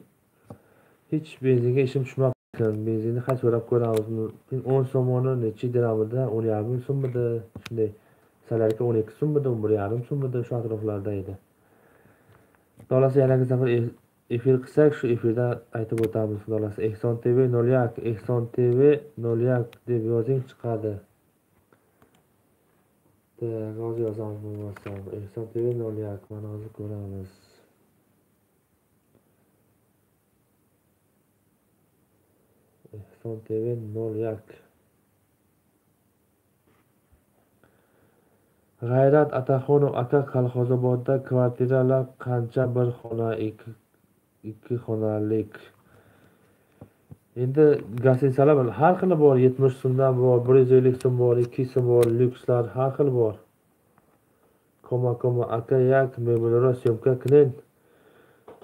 hech benzinga ishim tushmabdi. Benzinni hech so'rab ko'ramiz. 10 so'moni necha dirhamida? 10,5 so'mmidi? Shunday. Salarka 12 so'mmidi, 11,5 so'mmidi, shu atroflarda edi. Xudo yanagi safar efir qilsak, shu efirda aytib o'tamiz. Xudo xohlasa Ehson TV 01, Ehson TV 01 deb yozing, chiqadi. Tak, hozir yozamiz bo'lmasam. Ehson TV 01, mana hozir ko'ramiz. Ehson TV 01. G'ayrat Ataxonov aka, Kolxozobodda kvartiralar qancha? Bir xona, ikki xonalik. Endi gostinitsalar har xili bor, 70 so'mdan bor, 150 so'm bor, 200 so'm bor, lyukslar har xil bor. Koma koma aka, yak mebelro syomka qiling.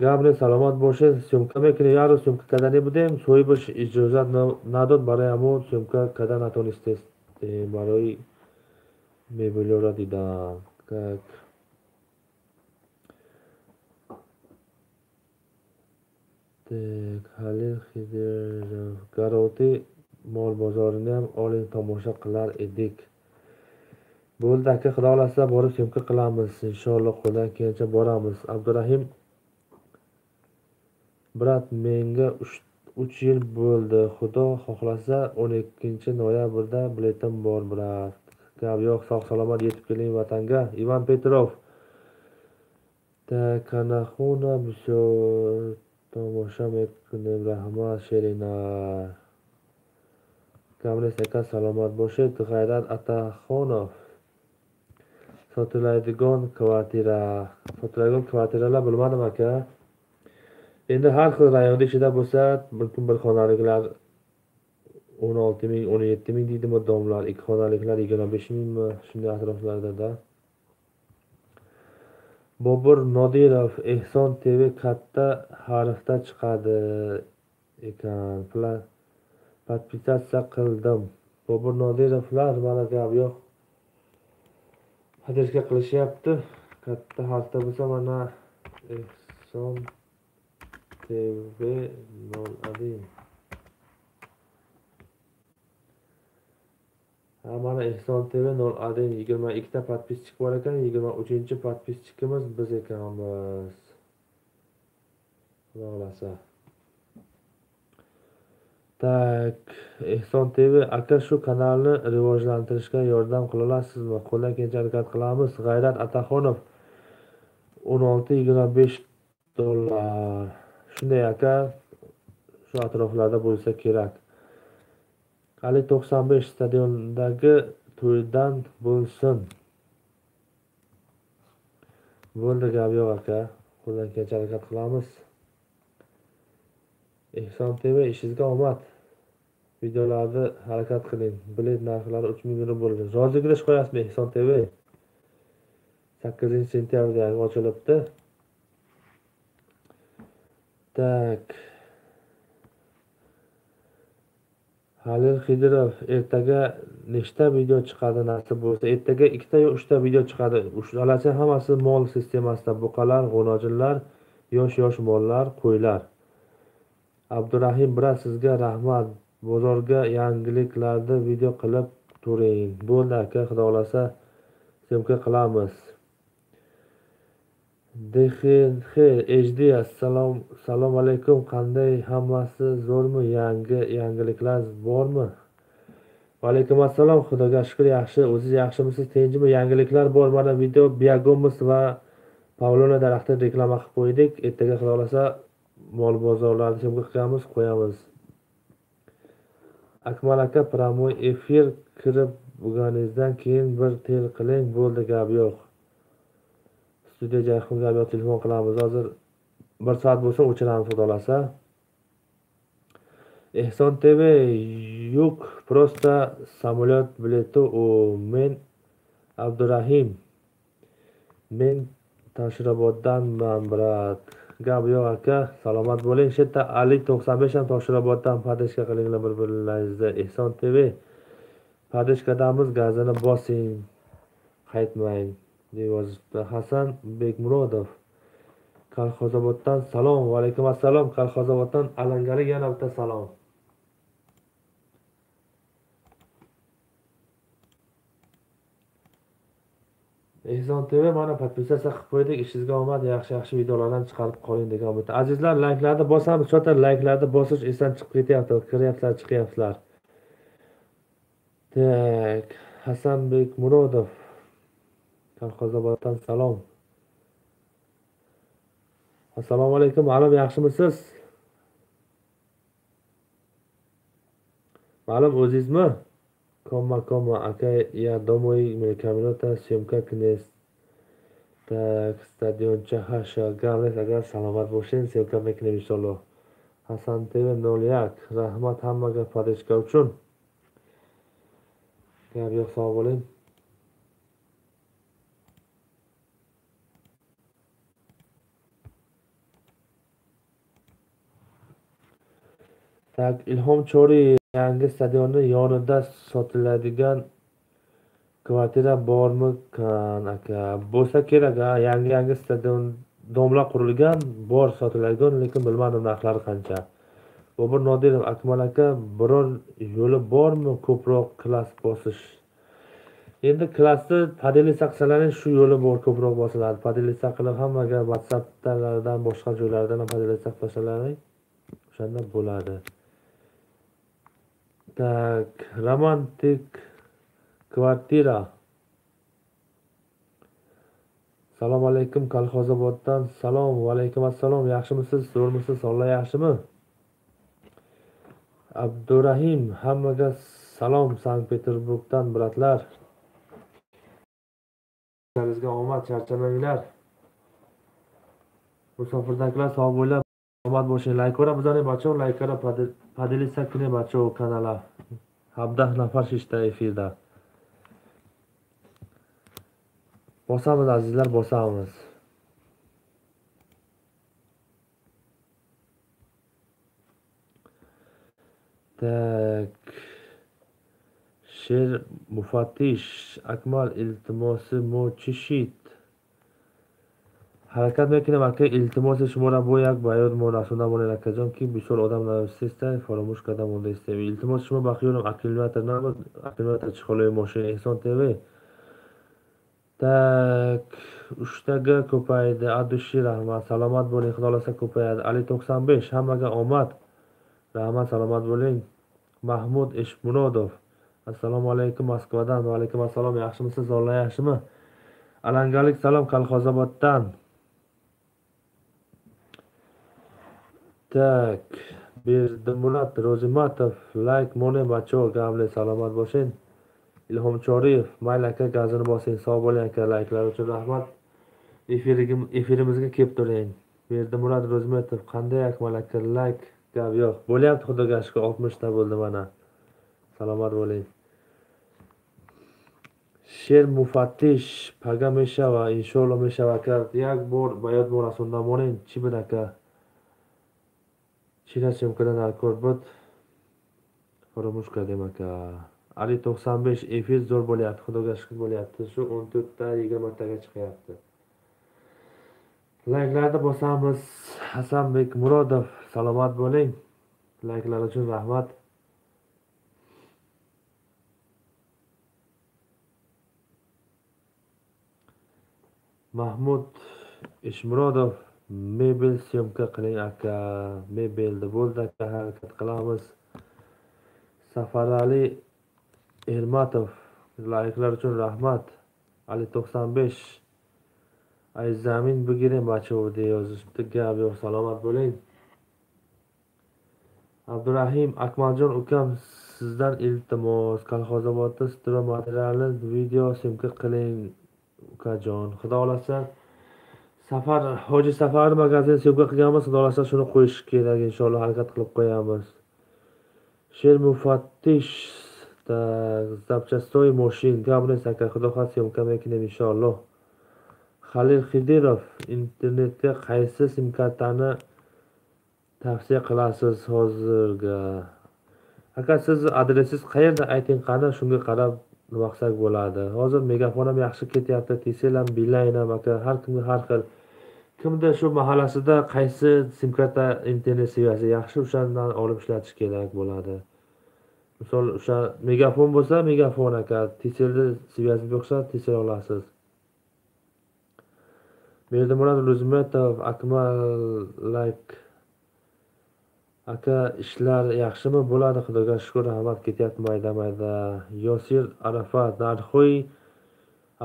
Gapni salomat bo'lishi, syomka mekuni yaru syomka kadani budem, so'yibish ijozat nadod барои ҳамон syomka kada натонистест барои мебелёро дидам. Так. Так, Halil Xidirov, Garoti mol bozorini ham oling, tomosha qilar edik. Bo'ldi aka, xudo xohlasa borib syomka qilamiz, inshaalloh qo'ldan kelgancha boramiz. Abdurahim brat, menga 3 yil bo'ldi. Xudo xohlasa 12-noyabrda biletim bor, brat. Gap yo'q, sog' salomat yetib keling vatanga. Ivan Petrov. Kanaxuna bisyor tomosha mekunim, rahmat Sherina. Kamres aka salomat bo'shit. G'ayrat Ataxonov. Sotiladigan kvartira. Sotiladigan kvartiralar bilmadim aka. Endi har xil rayonda ichida bo'lsa, bir kun bir xonaliklar 16 ming, 17 ming deydimi domlar, ikki xonaliklar 25 mingmi, shunday atroflarda-da. Bobur Nodirov, Ehson TV katta harfda chiqadi ekan. Podpisatsiya qildim. Bobur Nodirovlar mana gap yo'q. Podpiska qilishyapti. Katta harfda bo'lsa mana Ehson TV 01. Ha, mana Ehson TV 01 22 ta podpisчик bor ekan, 23 podpisчикimiz biz ekanmiz. Xudo xolasa. Tak, Ehson TV aka, shu kanalni rivojlantirishga yordam qila olasizmi? Qo'ldan kelgancha harakat qilamiz. G'ayrat Ataxonov 16.25 dollar. Shunday aka, shu atroflarda bo'lsa kerak. Ali 95 stadiondagi to'ydan bo'lsin. Bo'ldi, gap yo'q aka. Qo'ldan kelgancha harakat qilamiz. Ehson TV, ishingizga omad. Videolarni harakat qiling. Bilet narxlari 3000 rubl bo'ldi. Rozigirish qo'yasizmi Ehson TV? 8-sentyabrda yangi ochilibdi. Tak. Halil Xidirov, ertaga nechta video chiqadi nasib bo'lsa? Ertaga 2 ta yo 3 ta video chiqadi. Ularning hammasi mol sistemasida, buqalar, g'unojinlar, yosh-yosh mollar, qo'ylar. Abdurahim brat, sizga rahmat. Bozorga yangiliklarni video qilib turing. Bo'ldi aka, xudo xolasa syomka qilamiz. DHH HD, assalomu alaykum. Qanday, hammasi zo'rmi? Yangiliklar bormi? Va alaykum assalom. Xudoga shukr, yaxshi. O'zingiz yaxshimisiz? Tinchmi? Yangiliklar bor. Mana video Biagomus va Pavlona daraxti reklama qilib qo'ydik. Ertaga xudo xolasa mol bozorlarni syomka qilamiz, qo'yamiz. Akmal aka, prямой efir kirib bo'lganingizdan keyin bir tel qiling, bo'ldi, gap yo'q. Studiya Jayhun gap yo'q, telefon qilamiz. Hozir 1 soat bo'lsa o'chiramiz, xudo xolasa. Ehson TV, yuk просто samolyot bileti u. Men Abdurahim. Men Toshiroboddanman, brat. Gap yo'q aka, salomat bo'ling. Shu yerda Ali 95 ham Toshiroboddan, podeshka qilinglar bir-birlaringizni. Ehson TV, podeshkadamiz, gazini bosing, qaytmang. Deb yozibdi. Hasan Bekmurodov. Kolxozoboddan salom. Va alaykum assalom. Kolxozoboddan alangalik yana bitta salom. Ehson TV mana podpisatsiya qilib qo'ydik. Ishingizga omad, yaxshi-yaxshi videolardan chiqarib qo'ying degan umidda. Azizlar, layklarni bosamiz. Chota layklarni bosish esdan chiqib ketyapti. Kiryapsizlar, chiqyapsizlar. Tak, Hasanbek Murodov. Kolxozoboddan salom. Assalomu alaykum, ma'lum yaxshimisiz? Ma'lum o'zingizmi? Комма, комма, ака, я домой, камерата, съемка кнес. Так, stadioncha hasha, gavlet, agar salomat bo'lsang, съемка meknim inshaalloh. Hasan TV 01, rahmat hammaga podeshka uchun. Gap yo'q, sog' bo'ling. Tak, Ilhom Chori, yangi stadionni yonida sotiladigan kvartira bormikan aka? Bo'lsa kerak, ha, yangi stadion domla qurilgan, bor sotiladigan, lekin bilmadim narxlari qancha. Bobur Nodirov, Akmal aka, biror yo'li bormi ko'proq klass bosish? Endi klassni podelitsa qilsalaring shu yo'li bor, ko'proq bosiladi. Podelitsa qilib hammaga WhatsApplardan, boshqa joylardan ham podelitsa qilib tashlalaring, o'shanda bo'ladi. Tak, romantik kvartira. Salom alaykum, Kolxozoboddan salom. Va alaykum assalom. Yaxshimisiz, zo'rmisiz, sog'lar yaxshimi? Abdurahim, hammaga salom Sankt-Peterburgdan bratlar. Sizlarga omad, charchamanglar. Musofirdagilar sog' bo'linglar, omad bo'lsin. Layk ko'ra bizani bacho, layk ko'ra поделиться кунем бачо канала. 17 nafar shishda efirda. Bosamiz azizlar, bosamiz. Tak. Sher Mufattish, Akmal iltimosi mo chishit. Harakat мекунем ака, илтимоси шуморо бо як ба ёд мо расонда монед акаҷон, ки бисёр одам нависеста, фаромӯш карда мондаистем. Илтимоси шумо ба хиёлам аккумулятор набуд, аккумулятор чиқолои мошин. Эҳсон ТВ. Так, uchtaga ko'paydi. Adushi rahmat, salomat bo'ling, Xudo xohlasa ko'payadi. Ali 95, hammaga omad. Rahmat, salomat bo'ling. Mahmud Eshmurodov. Assalomu alaykum Moskvadan. Va alaykum assalom. Yaxshimisiz, Alloh yaxshimi? Alangalik salom Kolxozoboddan. Tak, Berdimurat Ro'zimatov, like mone bacho, gamle salomat bo'ling. Ilhom Choriyev, mayli aka, gazini bosing, sog' bo'ling aka, layklar uchun rahmat. Efirimizga kelib turing. Berdimurat Ro'zimatov, qanday Akmal aka, like gap yo'q. Bo'lyapti, Xudoga shukr, 60 ta bo'ldi mana. Salomat bo'ling. Sher Mufattish, paga meshava, inshaalloh meshava aka, як bor ба ёд мо расонда монем, чӣ буд ака? Чӣ съёмкада даркор буд? Фаромӯш кардем ака. Ali 95, efir zo'r bo'lyapti, Xudoga shukr bo'lyapti. Shu 14 ta 20 taga chiqyapti. Layklarni bosamiz. Hasanbek Murodov, salomat bo'ling. Layklar uchun rahmat. Mahmud Eshmurodov, mebel syomka qiling aka, mebelni bo'ldi aka, harakat qilamiz. Safarali Ermatov, layklar uchun rahmat. Ali 95, ay zamin bugirim bacho deb yozishibdi. Gap yo'q, salomat bo'ling. Abdurahim Akmaljon ukam, sizdan iltimos, Kolxozobodda stroy video syomka qiling ukajon. Xudo xohlasa Safar Hoji Safar magazin syomka qilganmiz, Xudo xohlasa shuni qo'yish kerak inshaalloh, harakat qilib qo'yamiz. Sher Mufattish, zapchastoy moshin, gapni aka, Xudo xohlasa syomka mekinem inshaalloh. Xalil Xidirov, internetga qaysi sim kartani tavsiya qilasiz hozirga? Aka, siz adresingiz qayerda ayting qani, shunga qarab nima qilsak bo'ladi. Hozir Megafon ham yaxshi ketyapti, Tcell ham, Beeline ham aka, har kimga har xil. Kimda shu mahallasida qaysi sim karta internet seviyasi yaxshi, o'shandan olib ishlatish kerak bo'ladi. Misol o'sha Megafon bo'lsa, Megafon aka, Tcellni seviyasi yo'qsa, Tcell olasiz. Berdimurod Ro'zmetov, Akmal like aka, ishlar yaxshimi? Bo'ladi, Xudoga shukr, rahmat, ketyapti mayda-mayda. Yosir Arafat, narxo'y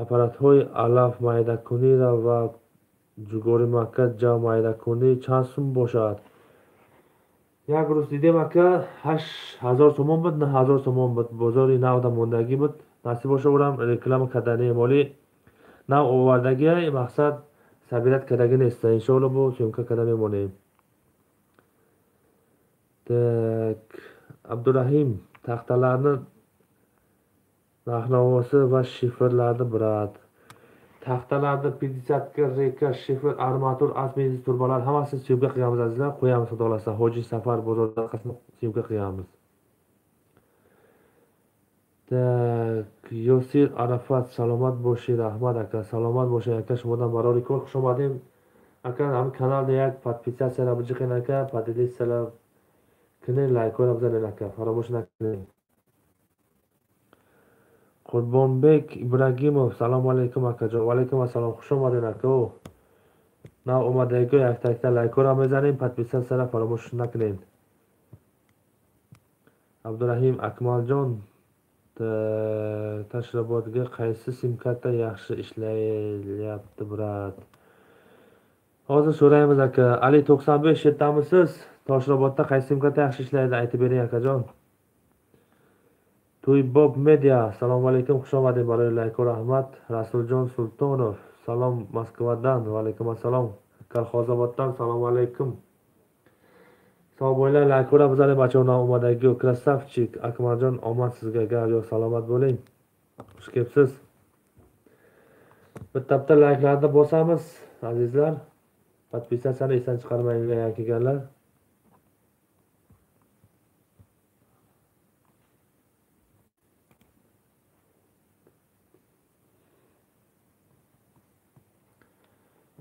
apparathoy alaf mayda kunira va jugori makka jav mayda kuni чанд сум бошад? Як рӯз дидем ака, 8000 сомон буд, 9000 сомон буд, бозори навда мондагӣ буд. Насиб боша, урам реклама кардани моли нав овардагӣ, мақсад сабират кардагӣ нест. Иншоалло бо съёмка карда мемонем. Так, Abdurahim, taxtalarni narx-navosi va shifrlarni брат. Taxtalarni 50 reka, shifr, armatur, asbestos turbalar hammasini syomka qilamiz azizlar, qo'yamiz xudo xolasa. Hoji Safar bozorida qismi syomka qilamiz. Так, Yosir Arafat, salomat bo'shing, rahmat aka, salomat bo'shing aka, shumodan barori kor, xush omading. Aka, ham kanalda yak podpisatsiyalar bijiqing aka, podelitsiyalar kining, layklar bizaning aka, faromo'sh nakining. Qurbonbek Ibragimov, assalomu alaykum akajon. Va alaykum assalom, xush omading aka. Nav omadagi yaktakda layklar bizaning, podpisatsiyalar faromo'sh nakining. Abdurahim Akmaljon, Tashrobodga qaysi sim karta yaxshi ishlayapti brat? Hozir so'raymiz aka. Ali 95 yettamisiz? Toshrobodda qaysi sim karta yaxshi ishlaydi, aytib bering akajon. To'ybob Media, assalomu alaykum, xush omading, baroy rahmat. Rasuljon Sultonov, salom Moskvadan, va alaykum assalom. Kolxozoboddan assalomu alaykum. Sog' bo'linglar, layklar bizlarning bachona omadagi krasavchik Akmaljon, omad sizga, gap yo'q, salomat bo'ling. Xush kelibsiz. Bitta-bitta layklarni bosamiz azizlar. Podpisatsiyani esdan chiqarmanglar yangi kelganlar.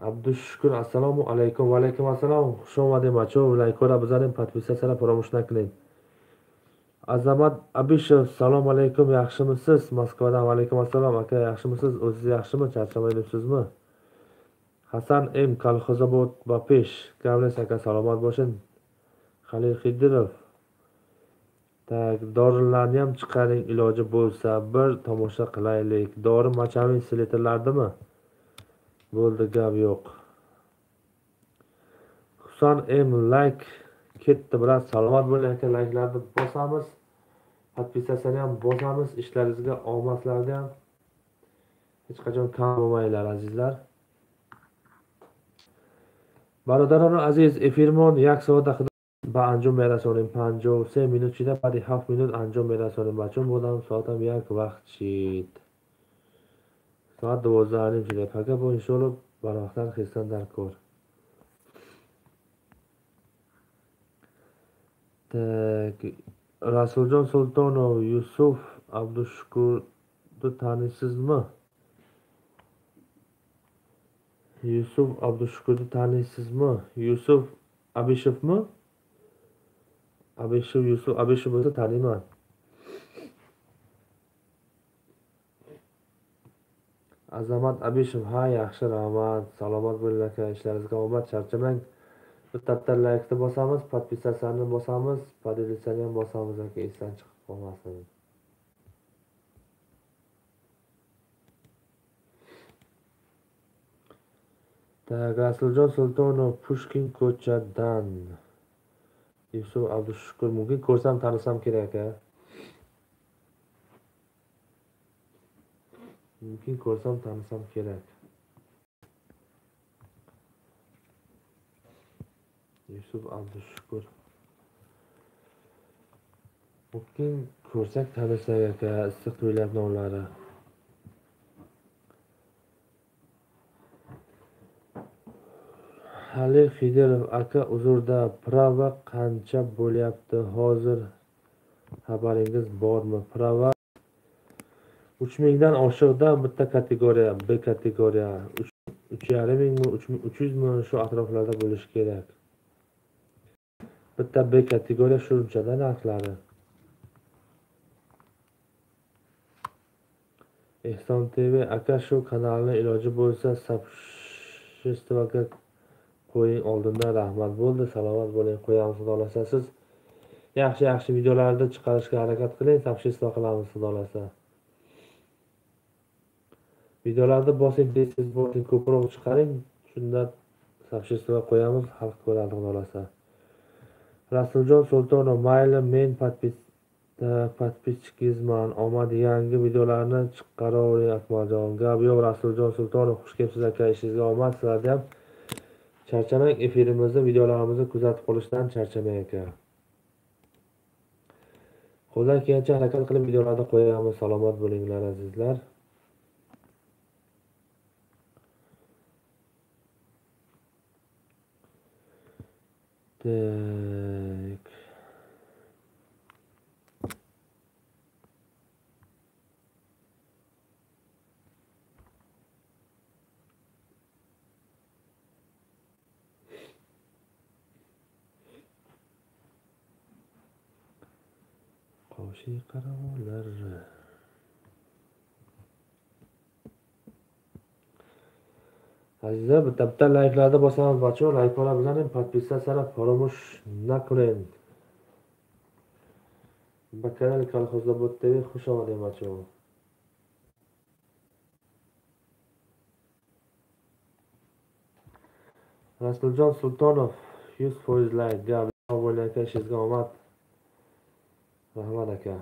Abdushukur, assalomu alaykum, va alaykum assalom. Xush omading bacho, layklar bizlarning podpisatsiyalar faromo'sh nakiling. Azamat Abishev, assalomu alaykum, yaxshimisiz? Moskvadan, va alaykum assalom aka, yaxshimisiz? O'zingiz yaxshimi? Charchamayapsizmi? Hasan M, Kolxozobod Bapesh, Gavles aka, salomat bo'ling. Xalil Xidirov, tak, dorilarni ham chiqaring iloji bo'lsa, bir tomosha qilaylik. Dori machamin seletrlardimi? Bo'ldi, gap yo'q. Husan M, like ketdi biroz, salomat bo'ling aka, likelarni bosamiz, podpisatsiyani ham bosamiz, ishlaringizga omadlarni ham hech qachon kam bo'lmanglar azizlar. Barodaroni aziz, efirmon 1 soat ba anjom merasonim, 53 minut chida ba'di 7 minut anjom merasonim. Bachon bo'lam, soat ham 1 vaqt chid. Soat 12:30 chida. Paka bu inshaalloh barvaqtdan xisdan darkor. Так, Rasuljon Sultonov, Yusuf Abdushukurni taniysizmi? Yusuf Abdushukurni taniysizmi? Yusuf Abishevmi? Abishev, Yusuf Abishev bo'lsa taniyman. Azamat Abishev, ha, yaxshi, rahmat, salomat bo'ling aka, ishlaringizga omad, charchamang. Bitta-bitta laykni bosamiz, podpisatsiyani bosamiz, podelitsiyani ham bosamiz aka, esdan chiqib qolmasin. Так, Rasuljon Sultonov, Pushkin ko'chadan. Yusuf Abdushukur, mumkin ko'rsam tanisam kerak aka. Mumkin ko'rsam tanisam kerak. Yusuf Abdushukur. Mumkin ko'rsak tanisak aka, issiq to'ylab nomlari. Halil Xidirov aka, uzrda, prava qancha bo'lyapti hozir, xabaringiz bormi? Prava 3000 dan oshiqda bitta kategoriya, B kategoriya 3,5 mingmi, 300 ming shu atroflarda bo'lishi kerak. Bitta B kategoriya shunchada narxlari. Ehson TV aka shu kanalni iloji bo'lsa subscribe qo'ying oldindan rahmat bo'ldi. Salomat bo'ling, qo'yamiz xudo xolasa. Siz yaxshi-yaxshi videolarni chiqarishga harakat qiling, subscribe qilamiz xudo xolasa. Videolarni bosing, tez-tez bosing, ko'proq chiqaring, shunda subscribe qo'yamiz, xalq ko'radi xudo xolasa. Rasuljon Sultonov, mayli men podpischikizman, omad yangi videolarni chiqaravering Akmaljon. Gap yo'q Rasuljon Sultonov, xush kelibsiz aka, ishingizga omad. Sizlarga ham charchamang, efirimizni, videolarimizni kuzatib qolishdan charchamang aka. Qo'ldan kelgancha harakat qilib videolarni qo'yamiz. Salomat bo'linglar azizlar. Так. Qoshi qarovullar. Azizlar, bitta layklarni bosamiz, bacho, layklar bilan podpisatsiyalar faromush nakunin. Ba kanal Kolxozobod TV xush omading bacho. Rasuljon Sultonov 100% layk. Gap bo'ling aka, ishingizga omad. Rahmat aka.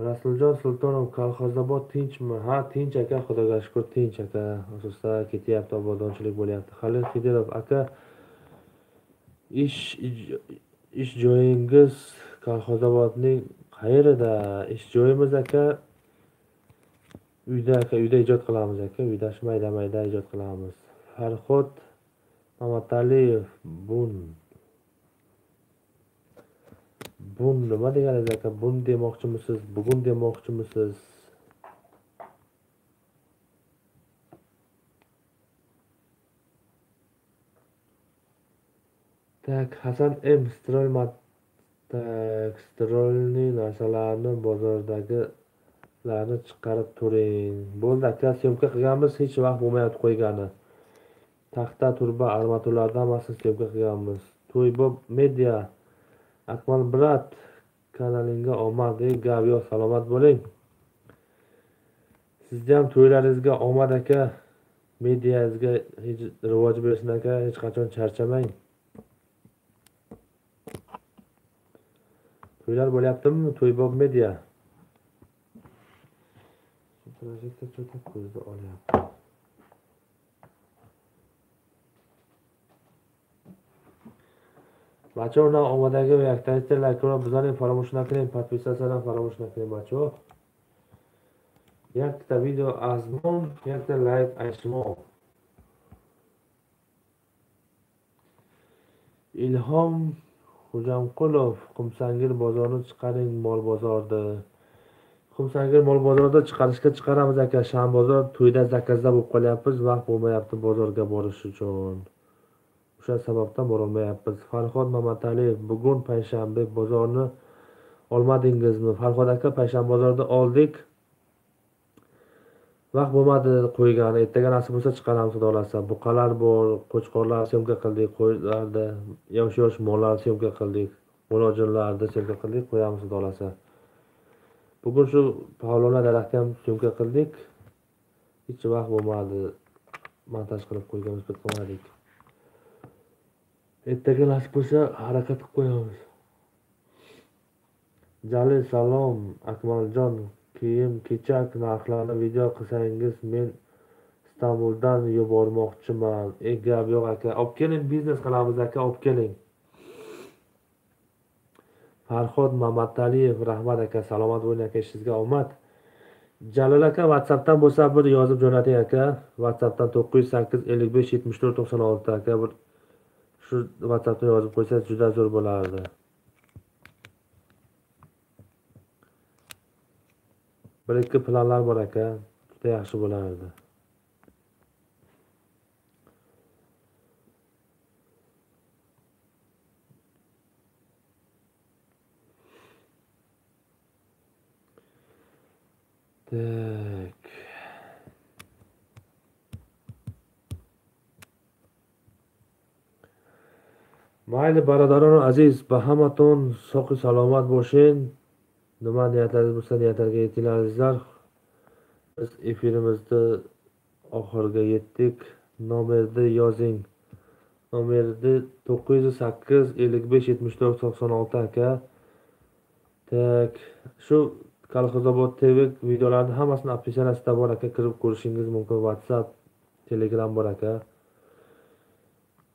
Rasuljon Sultonov, Kolxozobod tinchmi? Ha, tinch aka, xudoga shukr, tinch aka. Xususan ketyapti, obodonchilik bo'lyapti. Halil Xidirov aka, ish joyingiz Kolxozobodning qayerida? Ish joyimiz aka uyda aka, uyda ijod qilamiz aka, uyda shu mayda-mayda ijod qilamiz. Farhod Mamataliyev, bun nima deganingiz aka? Bun demoqchimisiz? Bugun demoqchimisiz? Tak, Hasan M. Strolni narsalarni bozordagilarni chiqarib turing. Bo'ldi aka, syomka qilganmiz, hech vaqt bo'lmayapti qo'ygani. Taxta, turba, armaturlarni hammasini syomka qilganmiz. To'ybob Media, Akmal brat, kanalingga omad, gap yo'q, salomat bo'ling. Sizni ham to'ylaringizga omad aka, mediangizga hech rivoj bersin aka, hech qachon charchamang. To'ylar bo'lyaptimi? To'ybob Media. Projektor cho'ta ko'zni olyapti. Bacho, na omadagi yaktalikda layklar bizlarning faromush nakiling, podpisatsiyadan faromush nakiling bacho. Yakta video azmon, yakta layk ayshmo. Ilhom Xo'jamqulov, Qumsangir bozorini chiqaring mol bozorda. Qumsangir mol bozorida chiqarishga chiqaramiz aka. Shanbozor to'yda zakazda bo'lib qolyapmiz, vaqt bo'lmayapti bozorga borish uchun. O'sha sababdan borolmayapmiz. Farhod Mamataliyev, bugun payshanba bozorni olmadingizmi? Farhod aka, payshanba bozorda oldik. Vaqt bo'lmadi qo'ygani. Ertaga nasib bo'lsa chiqaramiz xudo xolasa. Buqalar bor, qo'chqorlar syomka qildik, qo'ylarda yosh-yosh mollar syomka qildik, mulojinlarni syomka qildik, qo'yamiz xudo xolasa. Bugun shu pavlona daraxtni ham syomka qildik. Hech vaqt bo'lmadi. Montaj qilib qo'yganmiz, bitqilmadik. Ertaga nasib bo'lsa harakat qilib qo'yamiz. Jalil salom, Akmaljon, kiyim kechak narxlarini video qilsangiz men Istanbuldan yubormoqchiman. Gap yo'q aka, olib keling, biznes qilamiz aka, olib keling. Farhod Mamataliyev, rahmat aka, salomat bo'ling aka, ishingizga omad. Jalol aka WhatsAppdan bo'lsa bir yozib jo'nating aka. WhatsAppdan 908 55 74 96 aka, bir shu WhatsAppdan yozib qo'ysangiz juda zo'r bo'lardi. Bir ikki planlar bor aka, juda yaxshi bo'lardi. Так. Mayli barodaronim aziz, ba hammaton sog' salomat bo'ling. Nima niyatlaringiz bo'lsa niyatlarga yetinglar azizlar. Biz efirimizni oxiriga yetdik. Nomerni yozing. Nomerni 908 55 74 96 aka. Tak, shu Kolxozobod TV videolarini hammasini opsiyasida bor aka, kirib ko'rishingiz mumkin. WhatsApp, Telegram bor aka.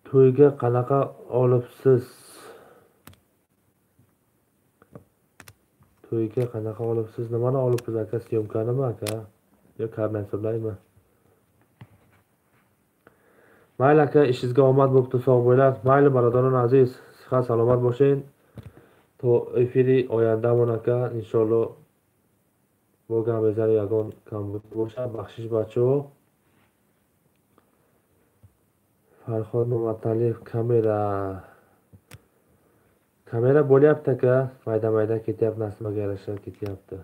To'yga qanaqa olibsiz? To'yga qanaqa olibsiz? Nimani olibsiz aka? Syomkanimi aka? Yo karnay sirlaymi? Mayli aka, ishingizga omad bo'pti, sog' bo'lar. Mayli birodarlar aziz, sihat salomat bo'ling. To efiri oyandamon aka, inshaalloh bo'lgan bezari yagon kambut bo'sha, baxshish bacho. Farhod Mumataliyev kamera. Kamera bo'lyapti aka, mayda-mayda ketyapti, nasibaga yarasha ketyapti.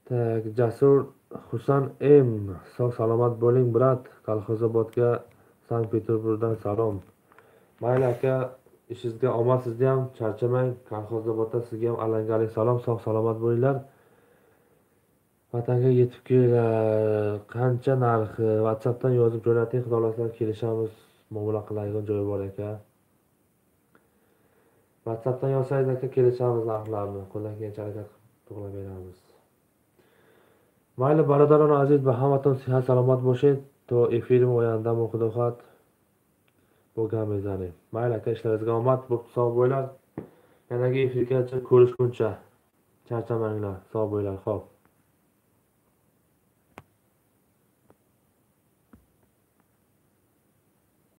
Tak, Jasur Husan M, sog' salomat bo'ling brat. Kolxozobodga Sankt-Peterburgdan salom. Mayli aka, ishingizga omad, sizni ham charchamang. Kolxozoboddan sizga ham alangalik salom, sog' salomat bo'linglar. Vatanga yetib kelar. Qancha narxi? WhatsAppdan yozib jo'nating, xudo xohlasa kelishamiz, muomala qiladigan joyi bor aka. WhatsAppdan yozsangiz aka kelishamiz narxlarni, qo'ldan kelgancha harakat qilib to'g'rilab beramiz. Mayli birodarlar aziz, va hammaton sihat salomat bo'ling. To efirim o'yandam xudo xohlasa bo'lgan bezani. Mayli aka, ishlaringizga omad, bo'pti, sog' bo'linglar. Yanagi efirgacha ko'rishguncha charchamanglar, sog' bo'linglar, xo'p.